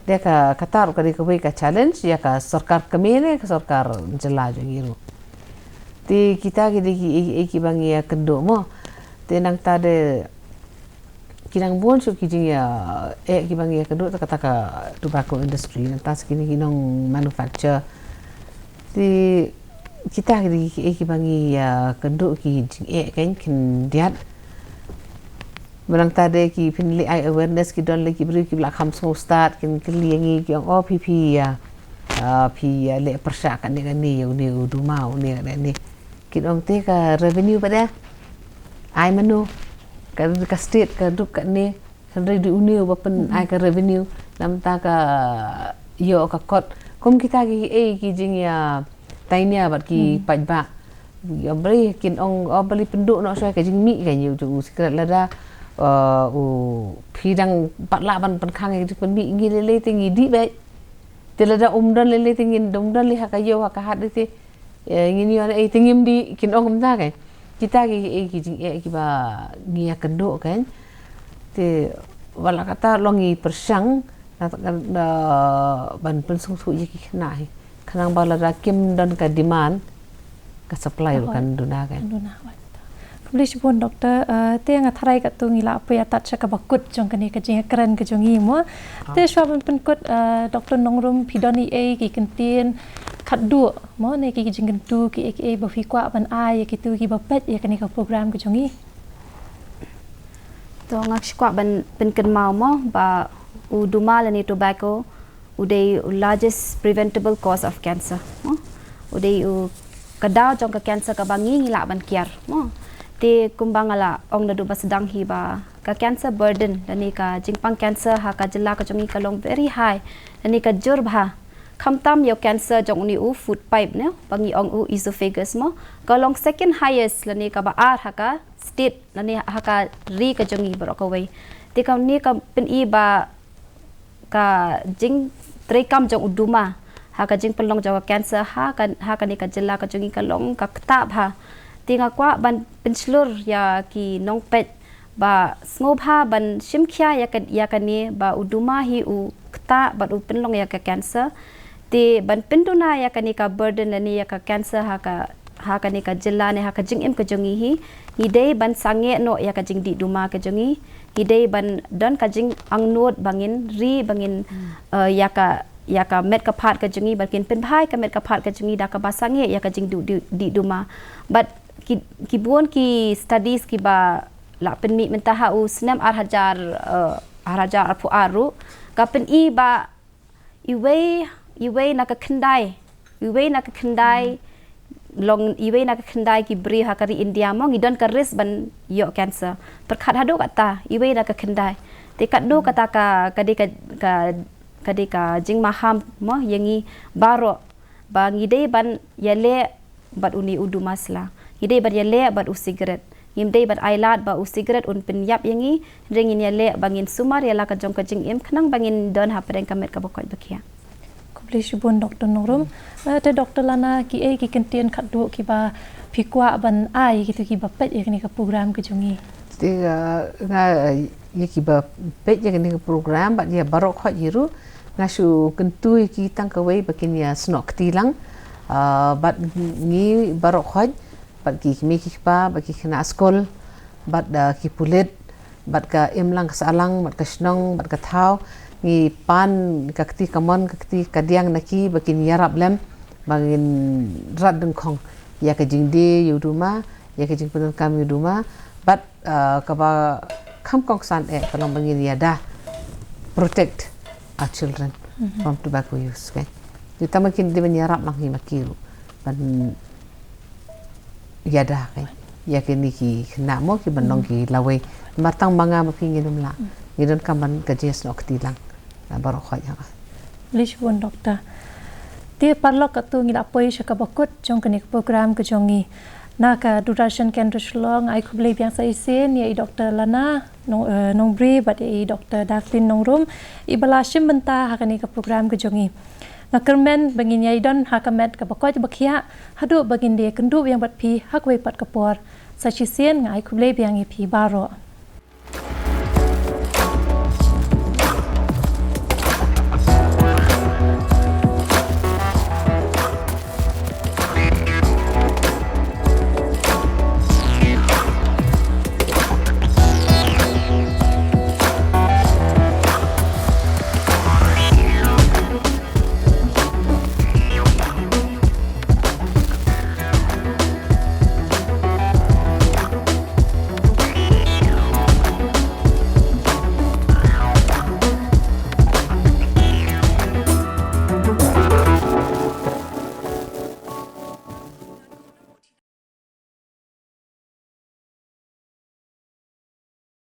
Te ka, kata ruh ka dei kawei ka challenge ïa ka sorkar kmie ne ka sorkar jylla jong ngi ruh. Te kita ki dei ki, eh, eh, kiba ngi ïa kynduh mo. Te nangta de ki dang bun shuh ki jing ïa, eh, kiba ngi ïa kynduh, te kata ka tobacco industry, nangta sa kine ki nong manufacture. Te kita ki dei ki, eh, kiba ngi ïa kynduh ki jing, eh, kein khyndiat. Mynta de ki pynleh ai awareness, ki don lei ki briew kiba la kham sngewstad, kin kylli ïa ngi, ki ong, "Oh, phi, phi ïa, ah, phi ïa leh pyrshah katne katne ïa une u duma, une katne katne." Kin ong, "Te ka revenue pat de ai mano? Ka, ka state ka dup katne, hynrei dei une uba pyn ai ka revenue, namar ka ïoh ka kot." Kum kita ki, eh, ki jing ïa tainia bad ki paidbah. Ïa balei kin ong, oh, balei pynduh noh shuwa ka jingmih ka ïa u jong u sikret lada, eh, u phi dang pat lah ban pynkhang ïa ka jingpynmih, ngi lei lei te ngi dih beit. Te lada um don lei lei te ngin, um don lei ha ka ïew ha ka hat lei te, eh, ngin ïoh ei te ngim dih, kin ong kumta kein. Kita ki, eh, ki jing, eh, kiba ngi ïa kynduh kein. Te wat la katta long ngi pyrshang na, na, na ban pynsngewthuh ïa ki khynnah hi. Khnang ba lada kim don ka demand, ka supply ruh kan duna kein. Kan duna, wat. Khublei shibun, Doctor. Eh, te nga tharai katto ngi la poi ïatat sha kaba kut jong kane ka jingkren ka jong ngi mo. Te shuwa ban pynkut, eh, Doctor Nongrum, phi don ei ei ki kyntien khatduh mo, ne ki jingkyntu kiei kiei ba phi kwah ban ai ïa kito kiba peit ïa kane ka program ka jong ngi? To nga shu kwah ban pynkynmaw mo ba u duma lane tobacco u dei u largest preventable cause of cancer mo. U dei u ka daw jong ka cancer kaba ngi ngi lah ban kiar mo. Te kumba nga la ong naduh ba sdang hi ba ka cancer burden lane ka jingpang cancer ha ka jylla ka jong ngi ka long very high lane ka jur bha. Khamtam ïa u cancer jong une u food pipe ne, ba ngi ong u esophagus mo, ka long second highest lane kaba ar ha ka state lane ha ka ri ka jong ngi baroh kawei. Te kane ka pyni ba ka jingtreikam jong u duma ha ka jingpynlong jong ka cancer ha ka, ha kane ka jylla ka jong ngi ka long ka ktah bha. Te nga kwah ban pynshlur ïa ki nongpeit ba sngewbha ban shim khia ïa ka, ïa kane ba u duma hi u ktah bad u pynlong ïa ka cancer. Te ban pynduna ïa kane ka burden lane ïa ka cancer ha ka, ha kane ka jylla ne ha ka jingim ka jong ngi hi, ngi dei ban sangeh noh ïa ka jingdih duma ka jong ngi. Ngi dei ban don ka jingangnud ba ngin ri, ba ngin, eh, ïa ka, ïa ka met ka phad ka jong ngi, ba ngin pynbha ïa ka met ka phad ka jong ngi da kaba sangeh ïa ka jingdih, dih, dih duma. Bad ki, ki bun ki studies kiba la pynmih mynta ha u snem ar hajar, eh, ar hajar arphew ar ruh ka pyni ba iwei, iwei na ka khyndai, iwei na ka khyndai, long iwei na ka khyndai ki briew ha ka ri India mo ngi don ka risk ban ïoh cancer. Pyrkhat haduh katta, iwei na ka khyndai. Te katno kata ka, ka dei ka, ka, ka dei ka jingmaham mo ïa ngi baroh ba ngi dei ban ïaleh bad une u duma sla. Ngi dei ban ïaleh bad u sikret. Ngim dei ban ailad ba u sikret un pynïap ïa ngi, hynrei ngin ïaleh ba ngin sumar ïa la ka jong ka jingim khnang ba ngin don hapdeng ka met kaba koit ba khiah. Khublei shibun Doctor Nongrum. Eh, te Doctor Lana, kiei ki kyntien khatduh kiba phi kwah ban ai ïa kito kiba peit ïa kane ka program ka jong ngi? Te, eh, nga, eh, ïa kiba peit ïa kane ka program bad ïa baroh khoit hi ruh, nga shu kyntu ïa ki tang kawei ba kin ïa snoh kti lang. Uh, bad ngi baroh khoit, bad ki kmie ki kpa, bad ki khynnah skul, bad uh, ki pulit, bad ka imlang ka sahlang, bad ka shnong, bad ka thaw, ngi pan ka kti kamon, ka kti kadiang na ki, ba kin ïarap lem, ba ngin rat dyngkhong ïa ka jingdie ïa u duma, ïa ka jingpyndonkam ïa u duma, bad uh, kaba kham kongsan eh ka long ba ngin ïada protect our children from tobacco use, okay? Kita ma kin dei ban ïarap lang hi ma ki ruh ban ïada, okay? Ïa kine ki khynnah mo ki ban long ki lawei. Namar tang ma nga ma phi ngin ym lah. Ngi donkam ban ka jingïasnoh kti lang. Na baroh khoit ha. Khublei shibun Doctor. Te paralok, katto ngi la poi sha kaba kut jong kane ka program ka jong ngi. Na ka Doordarshan Kendra Shillong, ai khublei biang sa shisien ïa i Doctor Lana Nong, eh, Nongbri bad ïa i Doctor Darlene Nongrum, iba la shim bynta ha kane ka program ka jong ngi. Nga kyrmen ba ngin ïai don ha ka met kaba koit ba khiah, haduh ba ngin ïakynduh biang bad phi ha kawei pat ka por. Sa shisien nga ai khublei biang ïa phi baroh.